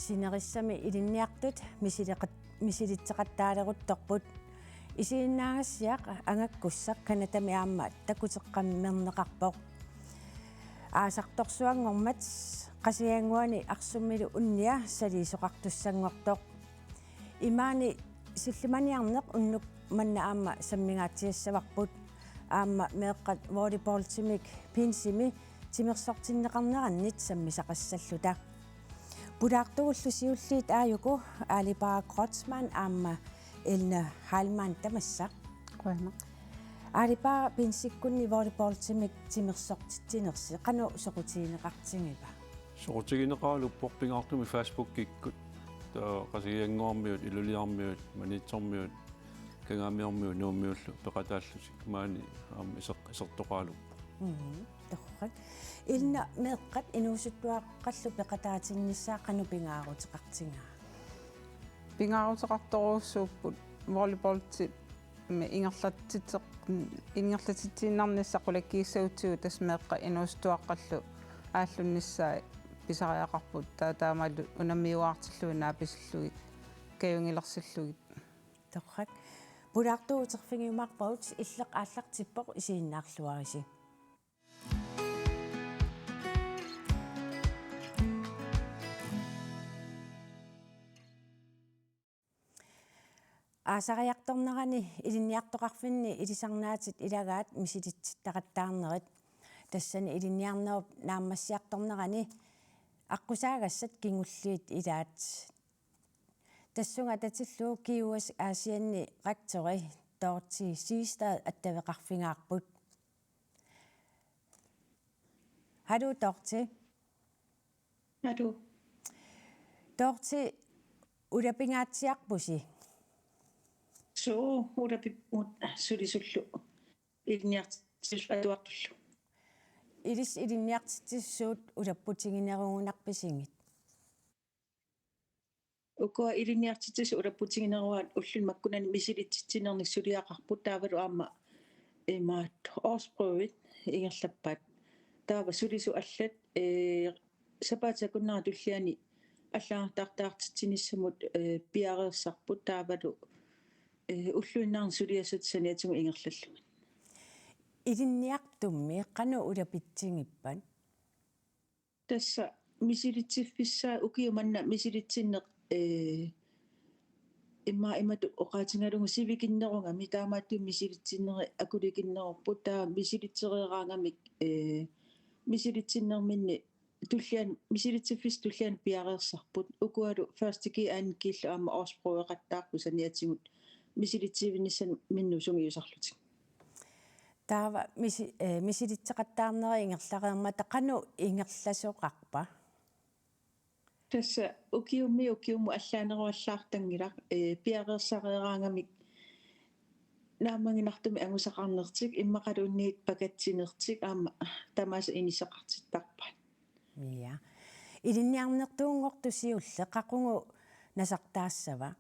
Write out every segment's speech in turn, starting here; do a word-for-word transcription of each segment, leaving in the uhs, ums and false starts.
Sinerissami ilinniartut misileqat-, misilitseqattaaleruttorput. Isiginnaagassiaq angakkussaq Canadami aamma takuteqqammerneqarpoq. Aasartorsuanngormat Qasigiannguani Arsummilu unnia saliisoqartussanngortoq. Imaani sillimaniarneq unnuk manna aamma sammingaatsiassavarput. Aamma meeqqat volleyballtimik Pinsimi timersortinneqarnerannit sammisaqassalluta. Pulaartugullu siulliit aajuku Alibaba Kreutzmann aamma Elna Heilmann tamassa. Qujanaq. Alibaba Pinsikkunni volleyballtimik timersortitsinersi qanoq soqutigineqartigiva? Soqutigineqaraluppoq pingaartumik Facebookikkut. Taava Qasigiannguarmiut, Ilulissarmiut, Maniitsormiut, Kangaamiormiut, Nuummiullu peqataallutik maani aamma iseq-, isertoqaraluppoq. Mhm, torrak. Ilna meeqqat inuusuttuaqqallu peqataatinnissaat qanoq pingaaruteqartigaa? Pingaaruteqartorujussuupput volleyballtimik ingerlatitseq-, ingerlatitsiinnarnissaq qulakkiissagutsigit tassa meeqqat inuusuttuaqqallu aallunnissaat pisariaqarput, taava taamalu unammiuaartillugit naapisillugit kajungilersillugit. Torrak. Pulaartuuteqqinngiumaarparput, illeq aallartippoq, isiginnaarluarisi. Aasariartornerani ilinniartoqarfinni ilisarnaatit ilagaat misilitsittaqattaarnerit. Tassani ilinniarnerup naammassiartornerani aqqusaagassat kingulliit ilaat. Tassunga atatillugu GUS Aasianni rektori Dorthe Siegstad attaveqarfigaarput. Haluu, Dorthe. Haluu. Dorthe, ulapingaatsiarpusi? Suu, ulapipput sulisullu ilinniartitsisut atuartullu. Ilissi ilinniartitsisut ulapputiginerugunarpisigit? Ukua ilinniartitsisut ulapputiginerugaat ulluni makkunani misilitsitsinernik suliaqarput, taavalu aamma imaattoq årsprøvet ingerlappaat. Taava sulisut allat, ee, sapaatip akunnera tulliani allagartartaartitsinissamut, ee, piareersarput, taavalu, ee, ulluinnarni suliassat saniatigut ingerlallugit. Ilinniartummi qanoq ulapitsigippat? Tassa misilitsiffissaa ukiut manna misilitsinneq, ee, immaqa imatut oqaatigalugu sivikinnerugami, taamaattumik misilitsinneri akulikinnerupput, taava misilitsereeraangamik, ee, misilitsinnerminni tullian-, misilitsiffissat tulliani piareersarput. Ukualu første G, anden G-llu aamma årsprøveqattaarput saniatigut misilitsivinnissamut sungiusarlutik. Taava misi-, eh, misilitseqattaarneri ingerlareermata qanoq ingerlasoqarpa? Tassa ukiummi ukiumut allaaneruallaartanngilaq, eh, piareersareeraangamik naammaginartumik angusaqarnertik immaqaluunniit pakatsinertik aamma tamaasa inissaqartittarpaat. Ja. Ilinniarnertuunngortut siulleq qaqugu nasartaassava?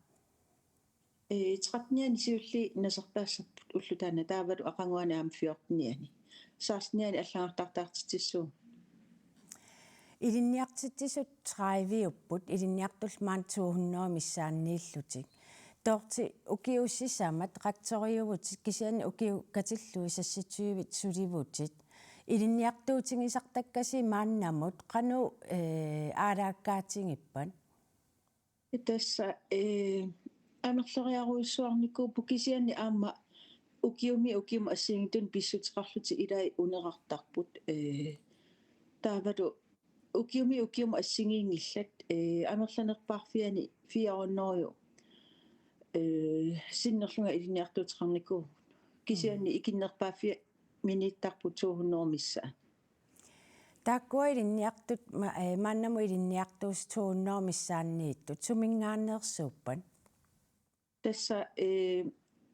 Ee, trettenianni siulliit nasartaassaput ulloq taanna, taavalu aqaguani aamma fjortenianni. Sekstenianni allagartartaartitsissuugut. Ilinniartitsisut trediviupput, ilinniartullu maani to hundrede missaanniillutik. Dorthe, ukiut sisamat rektoriuvutit, kisianni ukiut katillugit seksogtyvit sulivutit. Ilinniartuutigisartakkasi maannamut qanoq, ee, aalaakkaatigippata? Tassa, eh, amerleriarujussuarnikuupput kisianni aamma ukiumi ukiumut assigiinngitsunik pissuteqarlutik ilai unerartarput, eh, taavalu ukiumi ukiumut assigiinngillat, eh, amerlanerpaarfiani fire hundrede, eh, sinnerlunga ilinniartuuteqarnikuuvugut. Kisianni Mm. ikinnerpaaffia- miniittarput to hundrede missaat. Taakkua ilinniartut ma-, eh, maannamut ilinniartuusut to hundrede missaanniittut, suminngaanneersuuppat? Tassa, eh,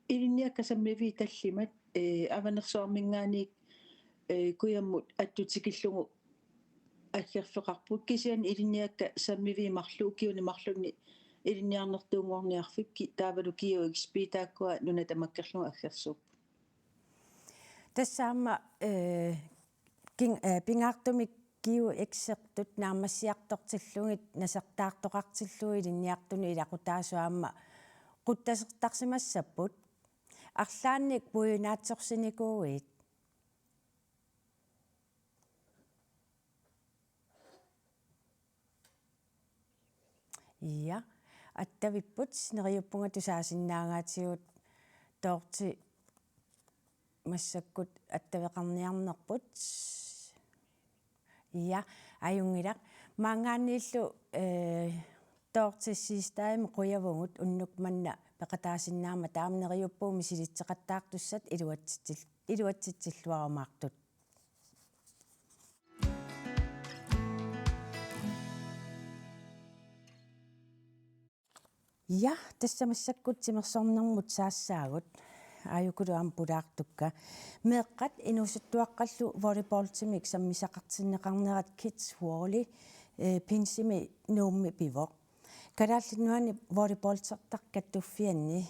ilinniakkat sammiviit tallimat, eh, Avanersuarminngaanniit, eh, kujammut attutikillugu aggerfeqarput. Kisianni ilinniakkat sammiviit marluk ukiuni marlunni ilinniarnertuunngorniarfik ki-, taavalu GUXP taakkua nuna tamakkerlugu aggersuupput. Tassa aamma, eh, kin-, eh, pingaartumik GUX-ertut naammassiartortillugit nasertaartoqartillugit ilinniartunut ilaqutaasut aamma quttasertarsimassapput. Arlaannik puiunaatsorsinikuuit? Ja, attavipput, neriuppunga tusaasinnaagaatigut Dorthe massakkut attaveqarniarnerput. Ja, ajunngilaq. Maanngaanniillu, eh, Dorthe Siegstadimut qujavugut unnuk manna peqataasinnaammat, taama neriuppugut misilitseqattaartussat iluatsitsil-, iluatsitsilluarumaartut. Ja, tassa massakkut timersornermut saassaagut. Aajukulu aamma pulaartukka. Meeqqat inuusuttuaqqallu volleyballtimik sammisaqartinneqarnerat Kids Volley, eh, pinsimi Nuummi pivoq. Kalaallit Nunaanni volleyballtertaq kattuffianni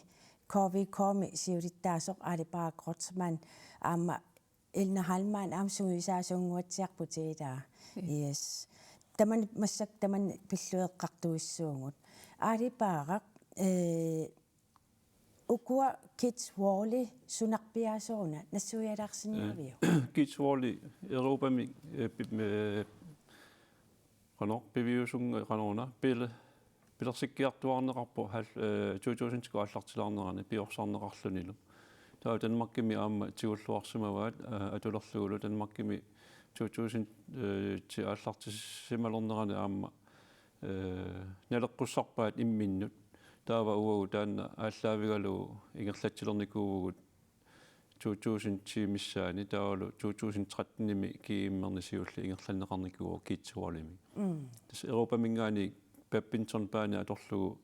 K V K-mi siulittaasoq Aali Baara Kreutzmann aamma Elna Heilmann aamma sungiusaasunnguatsiarputit ilaa. Ja. Yes. Tamanna massakkut tamanna pillugu eqqartuissuugut. Aali Baara, eh, ukua Kids Volley sunarpiaasoq una nassuialaarsinnaaviuk? Eh, Kids Volley Europami, eh, pi-, eh, qanoq piviusunga-, qanoruna, pil-, pilersikkiartuaarneqarpoq hal-, eh, to tusindikkut aallartilaarnerani piorsarneqarlunilu. Taava Danmarkimi aamma tigulluarsimavaat, eh, atulerlugulu Danmarkimi to tusind, eh, ti aallartissimalernerani aamma, eh, naleqqussarpaat imminnut. Taava uagut taanna aallaavigalugu ingerlatsilernikuuvugut to tusind ti missaani, taavalu to tusind tretten-imi GM-erni siulleq ingerlanneqarnikuuvoq Kids Volley-mi. Mm. Tassa Europaminngaanniit badmintonbaani atorlugu,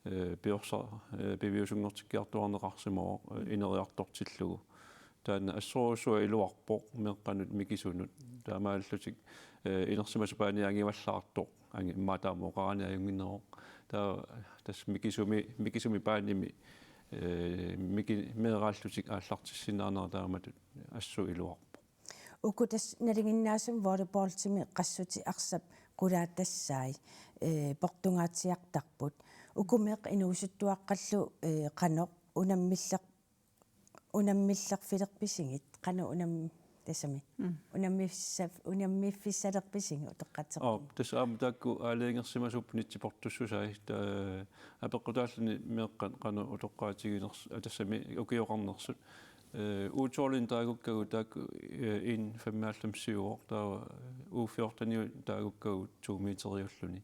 eh, piorsa-, eh, piviusunngortikkiartuaarneqarsimavoq, eh, ineriartortillugu. Taanna assorujussuaq iluarpoq meeqqanut mikisunut. Taamaalillutik, eh, inersimasoq paaniaanngivallaartoq. Angi-, immaqa taama oqarani ajunnginneruvoq. Taava tassa mikisumi, mikisumi paanimi, eh, miki-, meeraallutik aallartissinnaanera taamatut assut iluarpoq. Uku tassa nalinginnaasumik volleyballtimi qassutit arsap qulaat tassai, eh, portungaatsiartarput. Uku meeqqat inuusuttuaqqallu, eh, qanoq unammiller-, unammillerfilerpisigit, qanoq unam-, tassami. Mm. Unammissa-, unammiffissalerpisigit utoqqatserpunga. Aap, tassa aamma taakku aalajangersimasuupput nitsiportussusai, ta-, apeqqutaalluni meeqqat qanoq utoqqaatiginers-, a, tassami ukioqarnersut. Eh, U tolv-inik taagukkagut taakku, eh, N femoghalvfems siuvoq, taava U fjorten-inik taagukkagut to meteriulluni.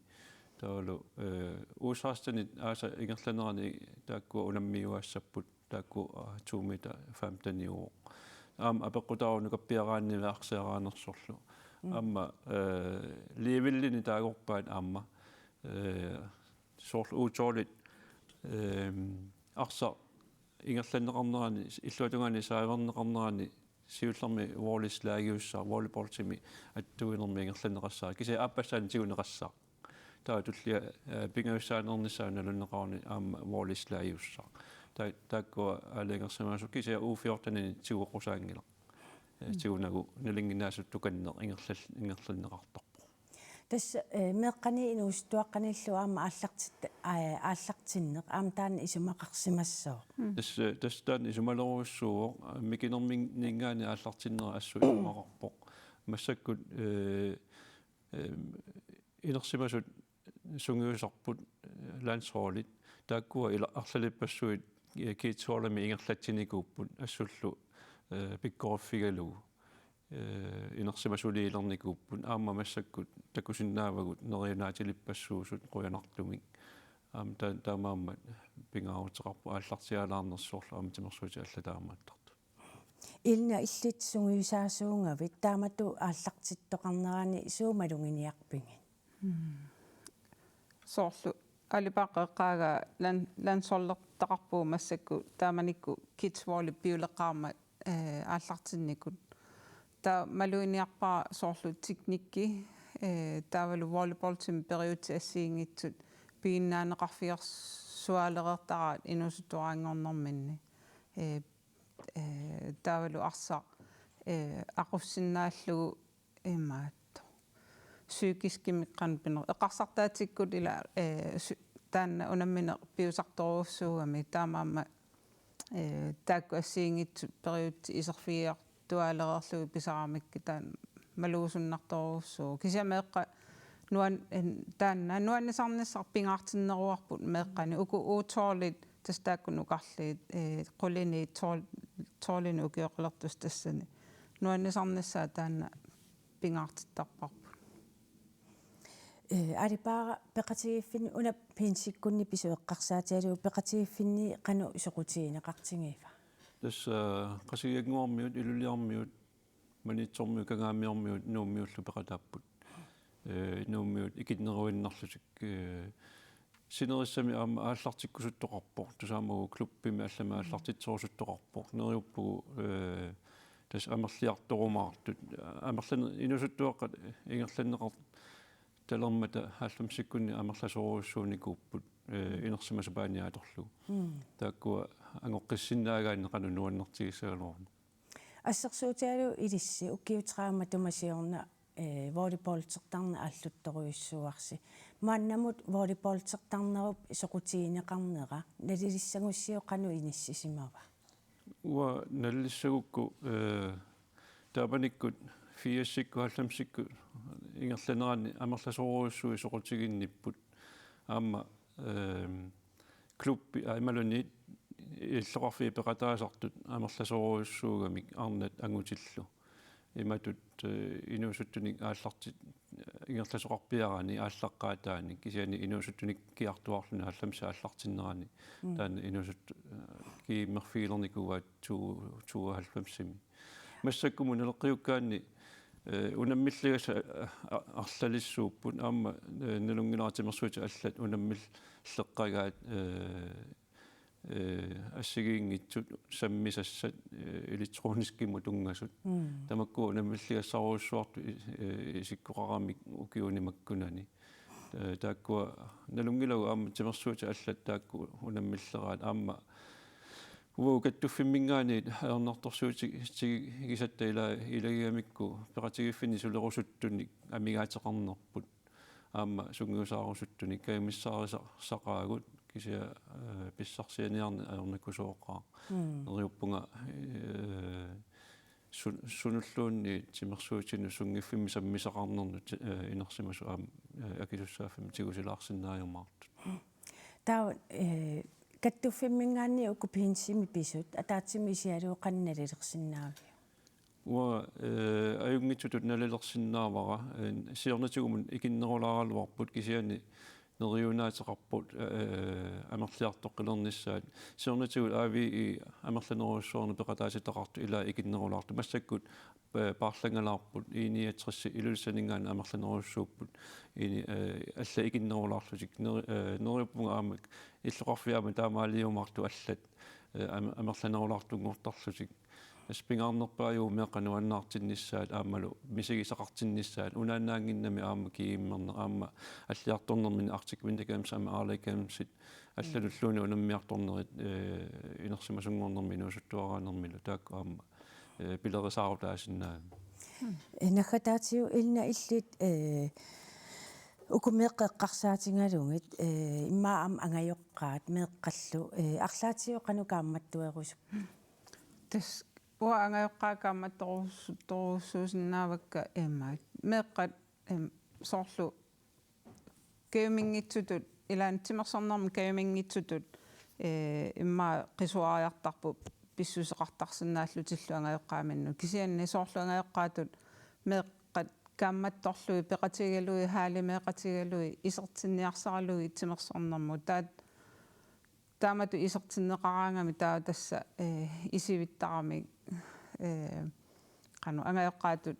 Taavalu, eh, U seksten-it aasap ingerlanerani taakkua unammiuaassapput. Taakku, aa, to meter femten-iuvoq. Aamma apeqqutaavoq nukappiaraanni arsiaraanersorlu. Mm. Aamma, eh, levelini taagorpaat aamma, eh, soorlu U tolv-it, ehm, arsaq ingerlanneqarnerani, illuatungaani saaverneqarnerani siullermik volleyslagiussaaq, volleyballtimi attuinermi ingerlanneqassaaq. Kisianni aappassaani tiguneqassaaq. Taava tullia, eh, pingajussaaneernissaa nalunneqaruni aamma volleyslagiussaaq. Ta-, taakkua aalajangersimasut kisianni U fjorten-inik tigueqqusaanngilaq. Eh, mm, tigunagu nalinginnaasut tukanneq ingerlal-, ingerlanneqartarpoq. Tassa, eh, meeqqani inuusuttuaqqanillu aamma aallartit-, eh, aallartinneq aamma taanna isumaqarsimassooq. Mm. Tassa, tassa taanna isumalerujussuuvoq, mikinermininngaanniit aallartinnera assut isumaqarpoq. Massakkut, eh, eh, inersimasut sungiusarput, eh, landsholdit, taakkua ila-, arlalippassuit, eh, Kids Volley-mi ingerlatsinikuupput assullu, eh, pikkoriffigalugu, eh, inersimasuliilernikuupput, aamma massakkut takusinnaavagut neriunaatilippassuusut qujanartumik. Aamma ta-, taamaammat pingaaruteqarpoq aallartiaalaarnersoorlu aamma timersuutit allat taamaattartut. Ilna, illit sungiusaasuugavit taamatut aallartittoqarnerani suut maluginiarpigit? Mm. Soorlu Aali Baara eqqaagaa lan-, landsholdertaqarpugut massakkut taamanikkut Kids Volley piuleqqaarmat, eh, aallartinnikut. Taava maluginiarpara soorlu teknikki, eh, taavalu volleyballtimi periutsit assigiinngitsut piginnaaneqarfigersualereertaraat inuusuttuaraanngornerminni. Eh, eh, taavalu arsaq, eh, aqussinnaallugu imaattoq. psykiskimik qanoq pineq-, eqqarsartaatsikkut ila, eh, sy-, taanna unammineq piusartorujussuugami, taamaammat, eh, taakku assigiinngitsut periutsit iserfigiartuaalereerlugit pisaramikkit taanna malugusunnartorujussuuvoq. Kisianni meeqqat nuan-, eh, taanna nuannisarnissaq pingaartinneruarput meeqqani. Uku uutsoorlit tassa taakku nukarliit, eh, qulinit tol-, tolvinik ukioqalertussat tassani. Nuannisarnissaat taanna pingaartittarparput. Eh, Aali Paara, peqatigiiffinni una pinsikkunni pisut eqqarsaatigalugu peqatigiiffinni qanoq soqutigineqartigiva? Tassa, eh, Qasigiannguarmiut, Ilulissarmiut, Maniitsormiut, Kangaamiormiut, Nuummiullu peqataapput. Eh, Nuummiut ikinneruinnarlutik, eh, sinerissami aamma aallartikkusuttoqarpoq, tasamaallaat klubbimi allami aallartitserusuttoqarpoq. Neriuppugut, eh, tassa amerliartorumaartut. Amerlan-, inuusuttuaqqat ingerlanneqartalermata halvfemsikkunni amerlasoorujussuunikuupput, eh, inersimasoq paani atorlugu. Mm. Taakkua angoqqissinnaagaanni qanoq nuannertigissagaluarneq. Assersuutigalugu ilissi ukiut tredive matuma siorna, eh, volleyballtertarneq aalluttorujussuuarsi. Maannamut volleyballtertarnerup soqutigineqarnera nalilissagussiuk qanoq inissisimava? Uanga nalilissagukku, eh, taamanikkut firsikkut halvfemsikkut ingerlaneranni amerlasoorujussuit soqutiginnipput. Aamma, eh, klubbi, aa, imaluunniit illoqarfiit peqataasartut amerlasoorujussuugamik arnat angutillu. Imatut, eh, inuusuttunik aallartit-, ingerlasoqarpiaraanni aallaqqaataani kisianni inuusuttunik kiartuaarluni halvfemsit aallartinnerani. Mm. Taanna inuusut-, eh, GM-erfigilernikuuaat to-, tooghalvfemsimi. Massakkumut naleqqiukkaanni, eh, unammilligassat, eh, a-, arlalissuupput aamma, eh, nalunngilara timersuutit allat unammilleqqagaat, eh, eh, assigiinngitsut sammisassat, eh, elektroniskimut tunngasut. Mm. Tamakku unammilligassarujussuartut i-, eh, isikkoqaramik ukiuni makkunani. Eh, taakkua nalunngilagut aamma timersuutit allat taakku unammilleraat aamma uagut kattuffimminngaanniit ajornartorsiuti-, tigisatta ila-, ilagigamikku peqatigiiffinni sulerusuttunik amigaateqarnerput. Aamma sungiusaarusuttunik kajumissaarisa-, saqaagut kisianni, eh, pissarsianiarneq ajornakusooqaaq. Mm. Neriuppunga, eh, su-, sunulluunniit timersuutinut sunngiffimmi sammisaqarnernut, eh, inersimasut aamma, eh, akisussaaffimmik tigusilaarsinnaajumaartut. Taava, eh, kattuffimminngaanniit uku pinsimik pisut, ataatsimut isigalugu qanoq nalilersinnaaviuk? Uanga, eh, ajunngitsutut nalilersinnaavara, eh, siornatigumut ikinnerulaaraluarput kisianni neriunaateqarput, eh, amerliartoqqilernissaat. Siornatigut A V I amerlanerujussuarnik peqataatitaqartut ilaat ikinnerulaartut. Massakkut, eh, paarlanngalaarput, I niogtres Ilulissaninngaanniit amerlanerujussuupput. Ini, eh, allat ikinnerulaarlutik. Neri-, eh, neriuppunga aamma illoqarfiit aamma taamaaliumaartut allat, eh, am-, amerlanerulaartunngortarlutik. Tassa pingaarnerpaajuvoq meeqqat nuannaartinnissaat aammalu misigisaqartinnissaat, unaannaannginnami aamma GM-erneq aamma alliartornermini Arctic Winter Games aamma Arctic Gamesit allatulluunniit unammiartornerit, eh, inersimasunngornermi inuusuttuaraanermilu taakku aamma, eh, pilerisaarutaasinnaagamik. Eh, naggataatigut Elna illit, eh, uku meeqqat eqqarsaatigalugit, eh, immaqa aamma angajoqqaat meeqqallu, eh, arlaatigut qanoq kaammattuerusuppit? Tassa uanga angajoqqaat kaammattorujussuusinnaavakka immaqa meeqqat, em, soorlu kajuminngitsutut, ilaanni timersornermi kajuminngitsutut, eh, immaqa qisuariartarput pissuseqartarsinnaallutillu angajoqqaaminnut. Kisianni soorlu angajoqqaatut meeqqat kaammattorlugit peqatigalugit, haalimeeqatigalugit, isertinniarsaralugit timersornermut. Taat-, taamatut isertinneqaraangami taava tassa, eh, isivittaramik, eh, qanoq angajoqqaatut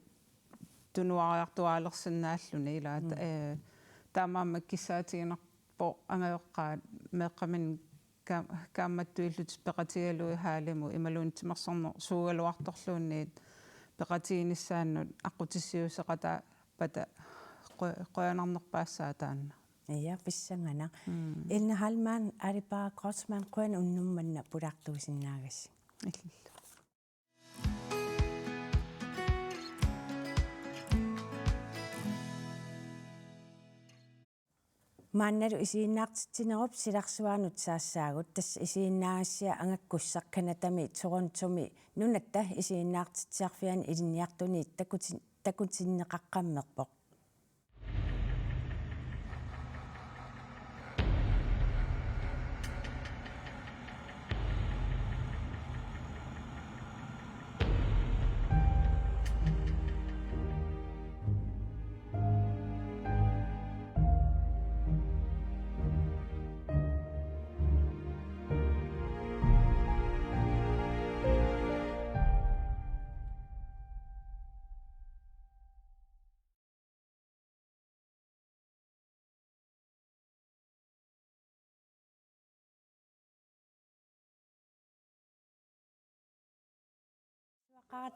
tunuariartuaalersinnaalluni ilaa, mm, eh, taamaammat kissaatiginarpoq angajoqqaat meeqqaminnik ka-, kaammattuillutik peqatigalugit haalimut imaluunniit timersorneq suugaluartorluunniit peqatiginissaannut aqqutissiuusseqataappata qu-, qujanarnerpaassaaq taanna. Ja, pissanganaq. Mm. Elna Heilmann, Aali Paara Kreutzmann, qujanaq unnuk manna pulaartuusinnaagassi. Illillu. Maannalu isiginnaartitsinerup silarsuaanut saassaagut, tassa isiginnaagassiaq angakkussaq Canadami Torontomi nunatta isiginnaartitsiarfiani ilinniartuniit takutin-, takutinneqaqqammerpoq.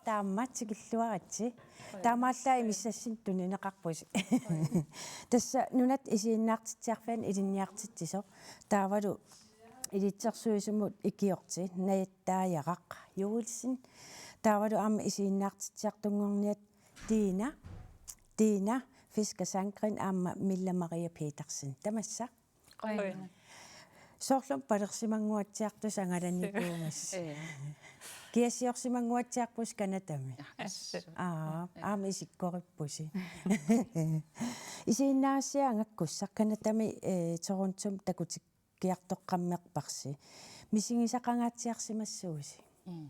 Taama tikilluaritsi. Taamaallaat imissassinnut tunineqarpusi. Tassa nunatta isiginnaartitsiarfiani ilinniartitsisoq. Taavalu ilitsersuisumut ikiorti Najattaajaraq Joelsen. Taavalu aamma isiginnaartitsiartunngorniat Tina, Tina Fisker Sandgreen aamma Mille Marie Petersen. Tamassa. Qujan. Soorlu palersimannguatsiartusi angalanikuumassi. Ee. Kiassiorsimannguatsiarpusi Canadami. Assut. Aa, aamma isikkorippusi. Isiginnaagassiaq angakkussaq Canadami, ee, Torontomi takutikkiartoqqammerparsi. Misigisaqangaatsiarsimassuusi. Mm.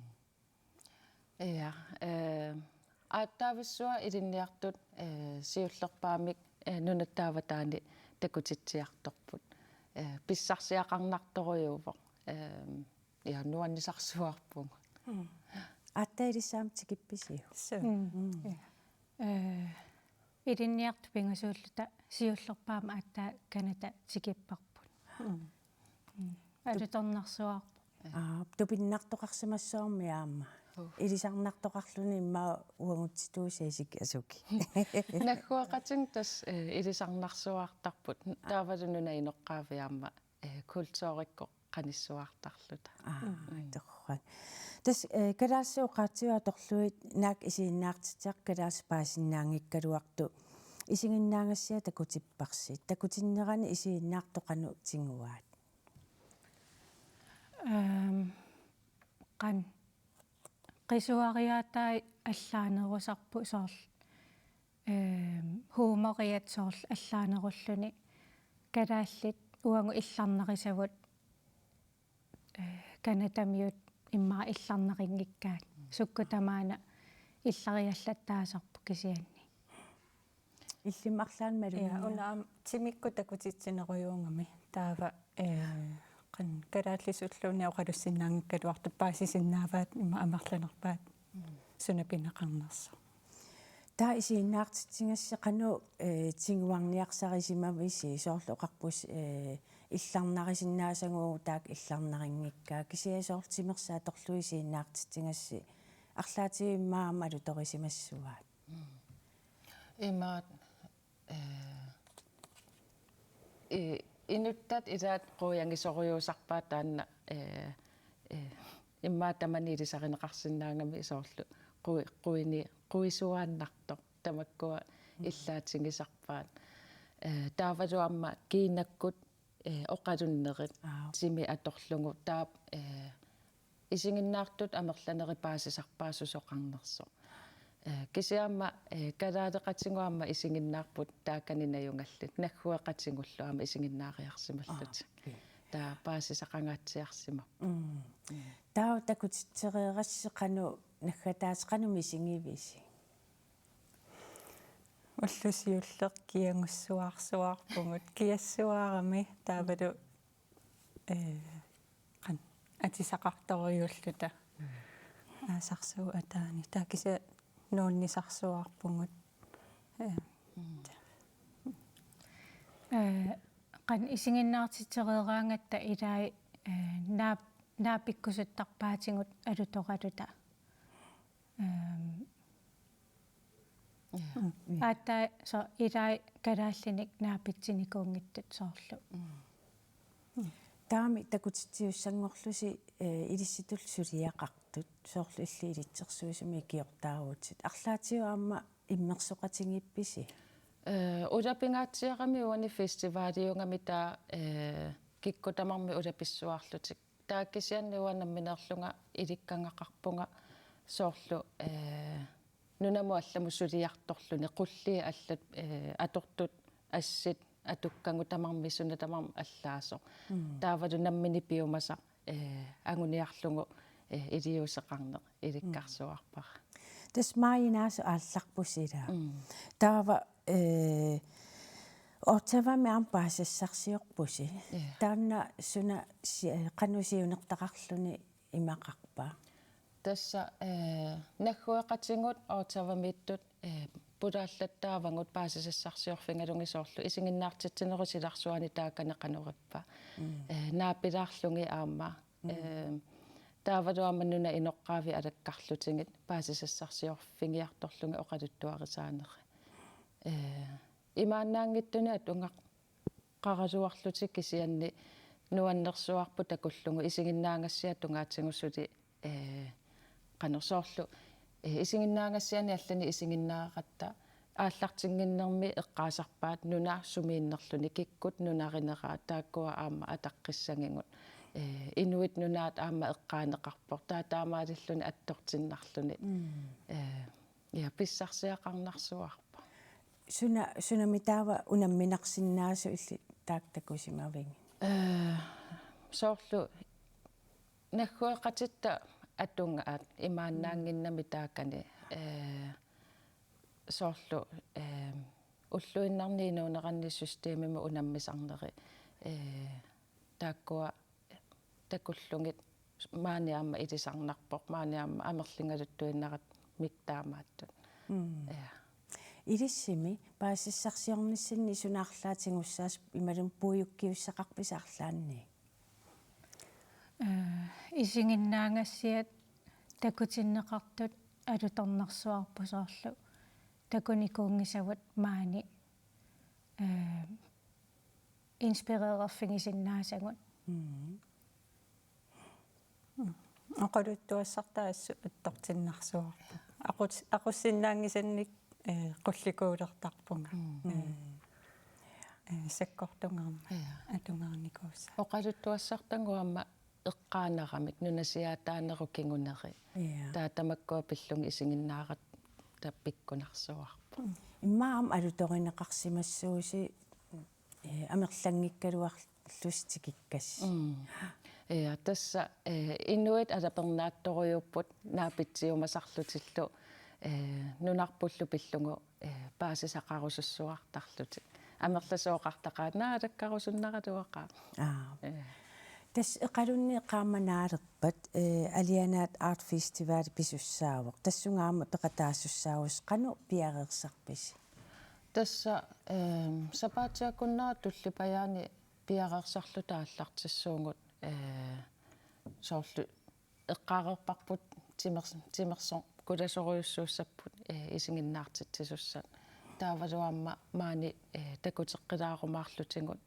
Ja, eh, aatsaavissuaq ilinniartut, eh, siullerpaamik, eh, nunatta avataani takutitsiartorput. Eh, pissarsiaqarnartorujuuvoq. Eh, ja, nuannisarsuarpugut. Mm. Aatsaat ilissi aamma tikippisiuk? Suu. Mm. Mm. Ja. Eh, ilinniartut pingasuulluta siullerpaamik aatsaat Canada tikipparput. Mm. Mm. Alutornarsuarpoq. Aa, tupinnartoqarsimassuarmi aamma. Uu. Ilisarnartoqarluni immaqa uagutsituusi asuk-, asuki. Naggueqatigut tassa, eh, ilisarnarsuartarput. Taavalu nunap inoqqaavi aamma, eh, kulturikkut qanissuartarluta. Aa, mm, torrak. Tassa, eh, kalaallisut oqaatsigut atorlugit naak isiginnaartitsiartut kalaallisut paasinnaanngikkaluartut isiginnaagassiaq takutipparsi. Takutinnerani isiginnaartut qanoq tiguaat? Ehm, qan-, qisuariaatai allaanerusarput soorlu, ehm, humoriat soorlu allaanerulluni kalaallit uagut illarnarisavut, eh, Canadamiut immaqa illarnarinngikkaat. Sukkut tamaana illariallattaasarput kisianni. Illimmi arlaannik malunnginnami. Ja, una aamma timikkut takutitsinerujuugami. Taava, eh, qan-, kalaallisulluunniit oqalussinnaanngikkaluartut paasisinnaavaat immaqa amerlanerpaat suna pineqarnersoq. Taava isiginnaartitsigassi qanoq, eh, tiguarniarsarisimavisi, soorlu oqarpusi, eh, illarnarisinnaasagooq taakku illarnarinngikkaat, kisianni soorlu timersoq atorlugu isiginnaartitsigassi arlaatigut immaqa aamma alutorisimassuaat. Mm. Imaat, eh, i-, inuttat ilaat quiangisorujuusarpaat taanna, eh, eh, immaqa tamanit ilisarineqarsinnaagami soorlu qui-, quini-, quisuaannartoq tamakkua illaatigisarpaat. Eh, taavalu aamma kiinakkut, eh, oqalunnerit. Aap. Timi atorlugu taava, eh, isiginnaartut amerlanerit paasisarpaat susoqarnersoq. Eh, kisianni aamma, eh, kalaaleqatigut aamma isiginnaarput taakani najugallit, naggueqatigullu aamma isiginnaariarsimallutik. Aap, okay. Taava paasisaqangaatsiarsimapput. Mm. Mm. Taava takutitsereerassi qanoq naggataasut qanoq misigivisi? Ulloq siulleq kiagussuarsuarpugut, kiassuarami taavalu, eh, qan-, atisaqartorujuulluta. Mm. Aasarsuup ataani. Taava kisianni nuannisarsuarpugut. Eh. Mm. Eh, qan-, isiginnaartitsereeraangatta ilai, eh, naap-, naapikkusuttarpaatigut alutoraluta. Ehm, ja. Mm. Aatsaat soorlu ilai kalaallinik naapitsinikuunngitsut soorlu. Mm. Taamani takutitsiussanngorlusi, eh, ilissitulli suliaqartut, soorlu illit ilitsersuisumik ikiortaarutit. Arlaatigut aamma immersoqatigiippisi? Eh, ulapingaatsiarami uani festivaliugami taava, eh, kikkut tamarmik ulapissuarlutik. Taava kisianni uanga nammineerlunga ilikkagaqarpunga soorlu, eh, nunamut allamut suliartorluni, qulliit allat, eh, atortut assit atukkagut tamarmik suna tamarmi allaasoq. Mm. Taavalu nammineq piumasaq, eh, anguniarlugu, eh, iliuuseqarneq ilikkarsuarpara. Tassa maajinaasoq aallarpusi ilaa. Mm. Taava, eh, Ottawa-mi aamma paasisassarsiorpusi. Ja. Taanna suna si-, eh, qanoq siunertaqarluni imaqarpa? Tassa, eh, naggueqatigut Ottawa-miittut, eh, pulaallattaavagut paasisassarsiorfigalugit soorlu isiginnaartitsinerup silarsuani taakani qanoq ippa. Mm. Eh, naapilaarlugit aamma. Mm. Eh, taavalu aamma nunap inoqqaavi alakkarlutigit paasisassarsiorfigiartorlugit oqaluttuarisaanerit. Eh, imaannaanngitsunik atugaqaraluarlutik kisianni nuannersuarput takullugu isiginnaagassiat tungaatigut suli, eh, qanoq soorlu, eh, isiginnaagassianik allanik isiginnaaratta aallartinnginnermi eqqaasarpaat nuna sumiinnerluni, kikkut nunarineraat taakkua aamma ataqqissagigut. Eh, Inuit Nunaat aamma eqqaaneqarpoq, taava taamaalilluni attortinnarluni. Mm. Eh, ja, pissarsiaqarnarsuarpoq. Suna, sunami taava unamminarsinnaasoq illit taakku takusimavigit? Eh, soorlu naggueqatitta atugaat imaannaannginnami taakani, eh, soorlu, eh, ulluinnarni inuuneranni systemimut unammisarneri, eh, taakkua takullugit maani aamma ilisarnarpoq, maani aamma amerligaluttuinnaramik taamaattut. Mm. Ja. Ilissimi paasisassarsiornissinni suna arlaat tigussaasut imaluunniit puiukkiussaqarpisi arlaanni? Eh, isiginnaagassiat takutinneqartut alutornarsuarput soorlu takunikuunngisagut maani, eh, inspirererfigisinnaasagut. Mm. Mm. Oqaluttuassartaa assut attortinnarsuarput. Aqus-, aqussinnaanngisannik, eh, qullikuulertarpunga. Mm. Eh, eh, sakkortungaarmat. Ja. Atugarinikuussaaq. Oqaluttuassartagut aamma eqqaanaramik nunasiaataanerup kinguneri. Ja. Taava tamakkua pillugit isiginnaaratta pikkunarsuarput. Mm. Immaqa aamma alutorineqarsimassuusi, eh, amerlanngikkaluarlusi tikikkassi. Mm. Ja, tassa, eh, inuit alapernaattorujuupput naapitsiumasarlutillu, eh, nunarpullu pillugu, eh, paasisaqarusussuartarlutik. Amerlasooqartaqaat naalakkarusunnaraluaqaaq. Aa. Eh. Tassa Eqalunni qaammat naalerpat, eh, Alianaat Art Festival pisussaavoq. Tassunga aamma peqataasussaavusi, qanoq piareersarpisi? Tassa, ehm, sapaatip akunnerata tullipajaani piareersarluta aallartissuugut, eh, soorlu eqqaareerparput timers-, timersoq kulasorujussuussapput, eh, isiginnaartitsisussat. Taavalu aamma maani, eh, takuteqqilaarumaarlutigut,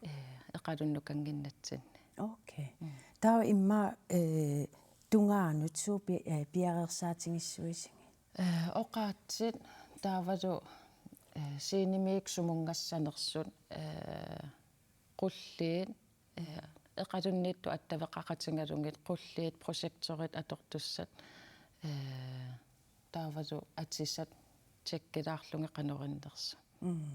eh, Eqalunnukannginnatsinni. Okay. Mm. Taava immaqa, eh, tungaanut suut pi-, eh, piareersaatigissuisigit? Eh, oqaatsit taavalu, eh, scenemiit sumunngassanersut, eh, qulliit, eh, Eqalunniittut attaveqaqatigalugit qulliit projektorit atortussat, eh, taavalu atisat tjekkilaarlugit qanorinnersut. Mm.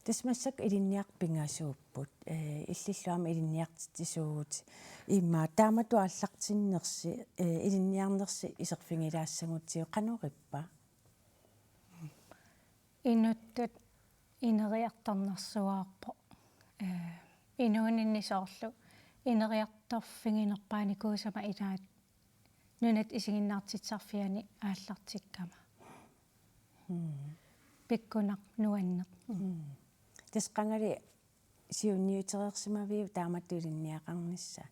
Tassa massakkut ilinniartut pingasuupput, eh, illillu aamma ilinniartitsisuuvutit. Immaqa taamatut aallartinnersi, eh, ilinniarnersi iserfigilaassagutsigit, qanoq ippa? Inuttut ineriartornersuarpoq. Eh, inuuninni soorlu ineriartorfiginerpaanikuusama ilaat nunatta isiginnaartitsisarfiani aallartikkama. Mm. Pikkunaq nuanneq. Mm. Tassa qangali siunniutereersimaviuk taamatut ilinniaqarnissaa?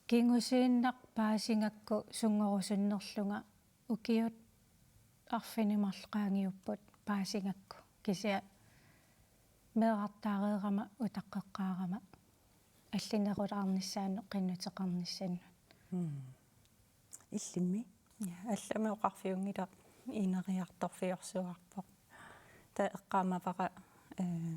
Kingusiinnaq paasigakku sunngorusunnerlunga, ukiut arfineq-marluk qaangiupput paasigakku. Kisianni meerartaareerama utaqqeqqaarama allinerulaarnissaannut qinnuteqarnissannut. Mm. Illimmi? Ja, allamik oqarfiunngilaq, ineriartorfiorsuarpoq. Taava eqqaamavara, eh,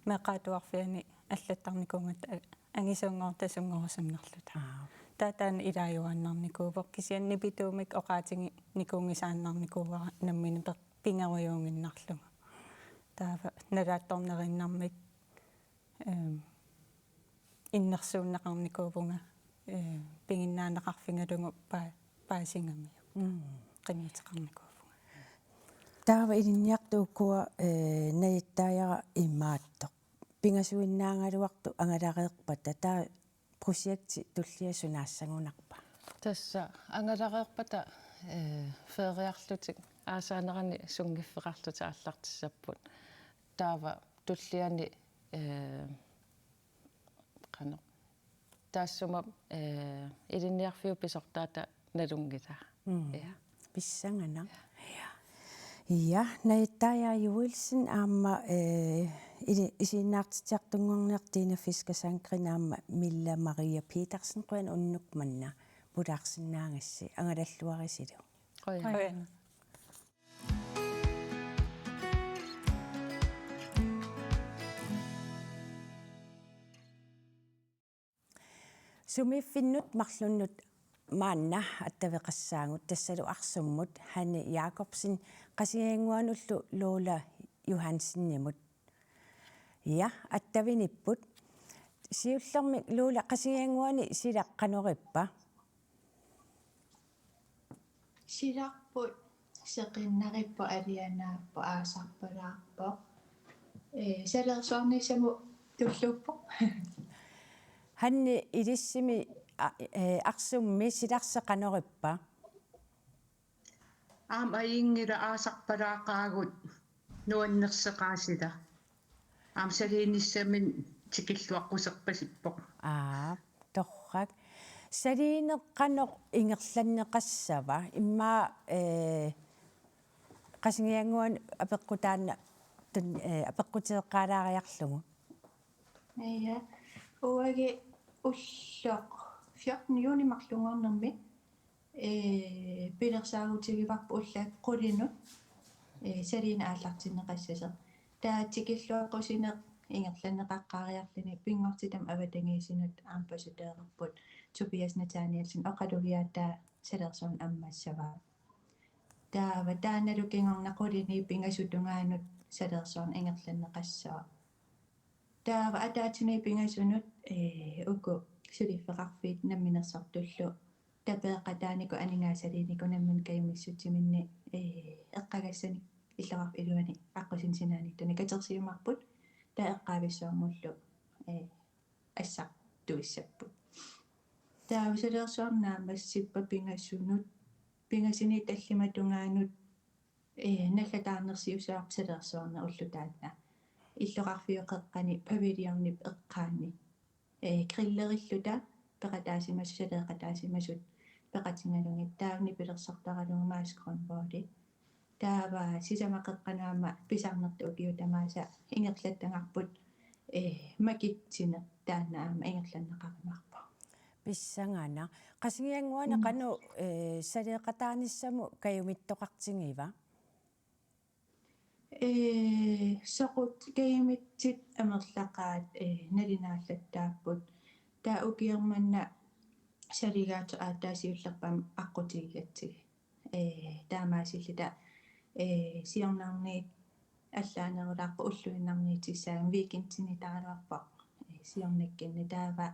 meeqqat atuarfianni allattarnikuugatta a-, angisuunngortasunngorusunnarluta. Aap. Taava taanna ilaajuaannarnikuuvoq, kisianni nipituumik oqaatiginikuunngisaannarnikuuara nammineq per-, pigerujuunnginnarlugu. Taava nalaatsorneriinnarmik, ehm, innersuunneqarnikuuvunga, eh, piginnaaneqarfigalugu paa-, paasigamiuk. Mm. Qinnuteqarnikuuvunga. Taava ilinniartut ukua, eh, najuttaajara imaattoq. Pingasuinnaagaluartut angalareerpata, taava projekti tullia sunaassagunarpa? Tassa angalareerpata, eh, feriarlutik aasaanerani sunngiffeqarlutik aallartissapput. Taava tulliani, eh, qanoq. Taassuma, eh, ilinniarfiup pisortaata nalunngilaa. Mm. Ja. Pissanganaq. Ja. Ja, najuttaaja Joelsen aamma, eh, ili-, isiginnaartitsisartunngorniartut Tina Fisker Sandgreen aamma Milla Maria Petersen, qujanaq unnuk manna pulaarsinnaagassi, angalalluarisilu. Qujanaq. Qujanaq. Sumiiffinnut marlunnut maanna attaveqassaagut, tassalu Arsummut Hanne Jakobsen Qasigiannguanullu Lola Johansenimut. Ja, attavinipput. Siullermik Lola, Qasigiannguani silaq qanorippa? Silarput seqinnarippoq, alianaapput, aasarpalaarpoq. Ee, salersuarnissamut tulluuppoq. Hanne, ilissimi, a-, ee, Arsummi silarsi qanorippa? Aamma ajunngilaq, aasarpalaaqaagut nuannerseqaaq silaq. Aamma saliinissamik tikilluaqquserpasippoq. Aa, torrak. Saliineq qanoq ingerlanneqassava? Immaqa, ee, Qasigiannguani apeqqut taanna tun-, ee, apeqqutigeqqaalaariarlugu. Ja. Uagut ulloq fjorten juni marlunngornermi, ee, pilersaarutigivarput ulloq qulinut, ee, saliineq aallartinneqassasoq. Taava tikilluaqqusineq ingerlanneqaqqaariarluni pinngortitami avatangiisinut aamma pasuteerarput, Tobias Nathanielsen oqalugiaataa salersorneq ammassavaa. Taava taannalu kingorna qulini pingasut tungaanut salersorneq ingerlanneqassaaq. Taava ataatsimi pingasunut, ee, uku suliffeqarfiit namminersortullu tapeeqataanikuupput aningaasaliinikuupput nammineq kajumissutsiminni, ee, eqqagassanik illoqarfik iluani aqqusineq sinaaniittunik katersiumaarput, taava eqqaavissuarmullu, ee, assartuissapput. Taava salersorneq naammassippat pingasunut, pingasuni tallimat tungaanut, ee, nallataarnersiusaarpoq salersorneq ulloq taanna. Illoqarfiup qeqqani paviljonip eqqaani, ee, grillerilluta peqataasimasut, saleeqataasimasut peqatigalugit, taava nipilersortaralugu Mads Grønvold. Taava sisamat qeqqanut aamma pisarnertut ukiut tamaasa ingerlattagarput, ee, makitsineq taanna aamma ingerlanneqarumaarpoq. Pissanganaq. Qasigiannguani Mm. qanoq, ee, saleeqataanissamut kajumittoqartigiva? Ee, soqut kajumitsit amerlaqaat, ee, nalunaallattaapput. Taava ukioq manna saligaatsoq aatsaat siullerpaamik aqqutigigatsigit. Ee, taamaasilluta, ee, siornarniit allaanerulaarpoq, ulluinnarniitissagami weekendinitaraluarpoq, ee, siornakkunni. Taava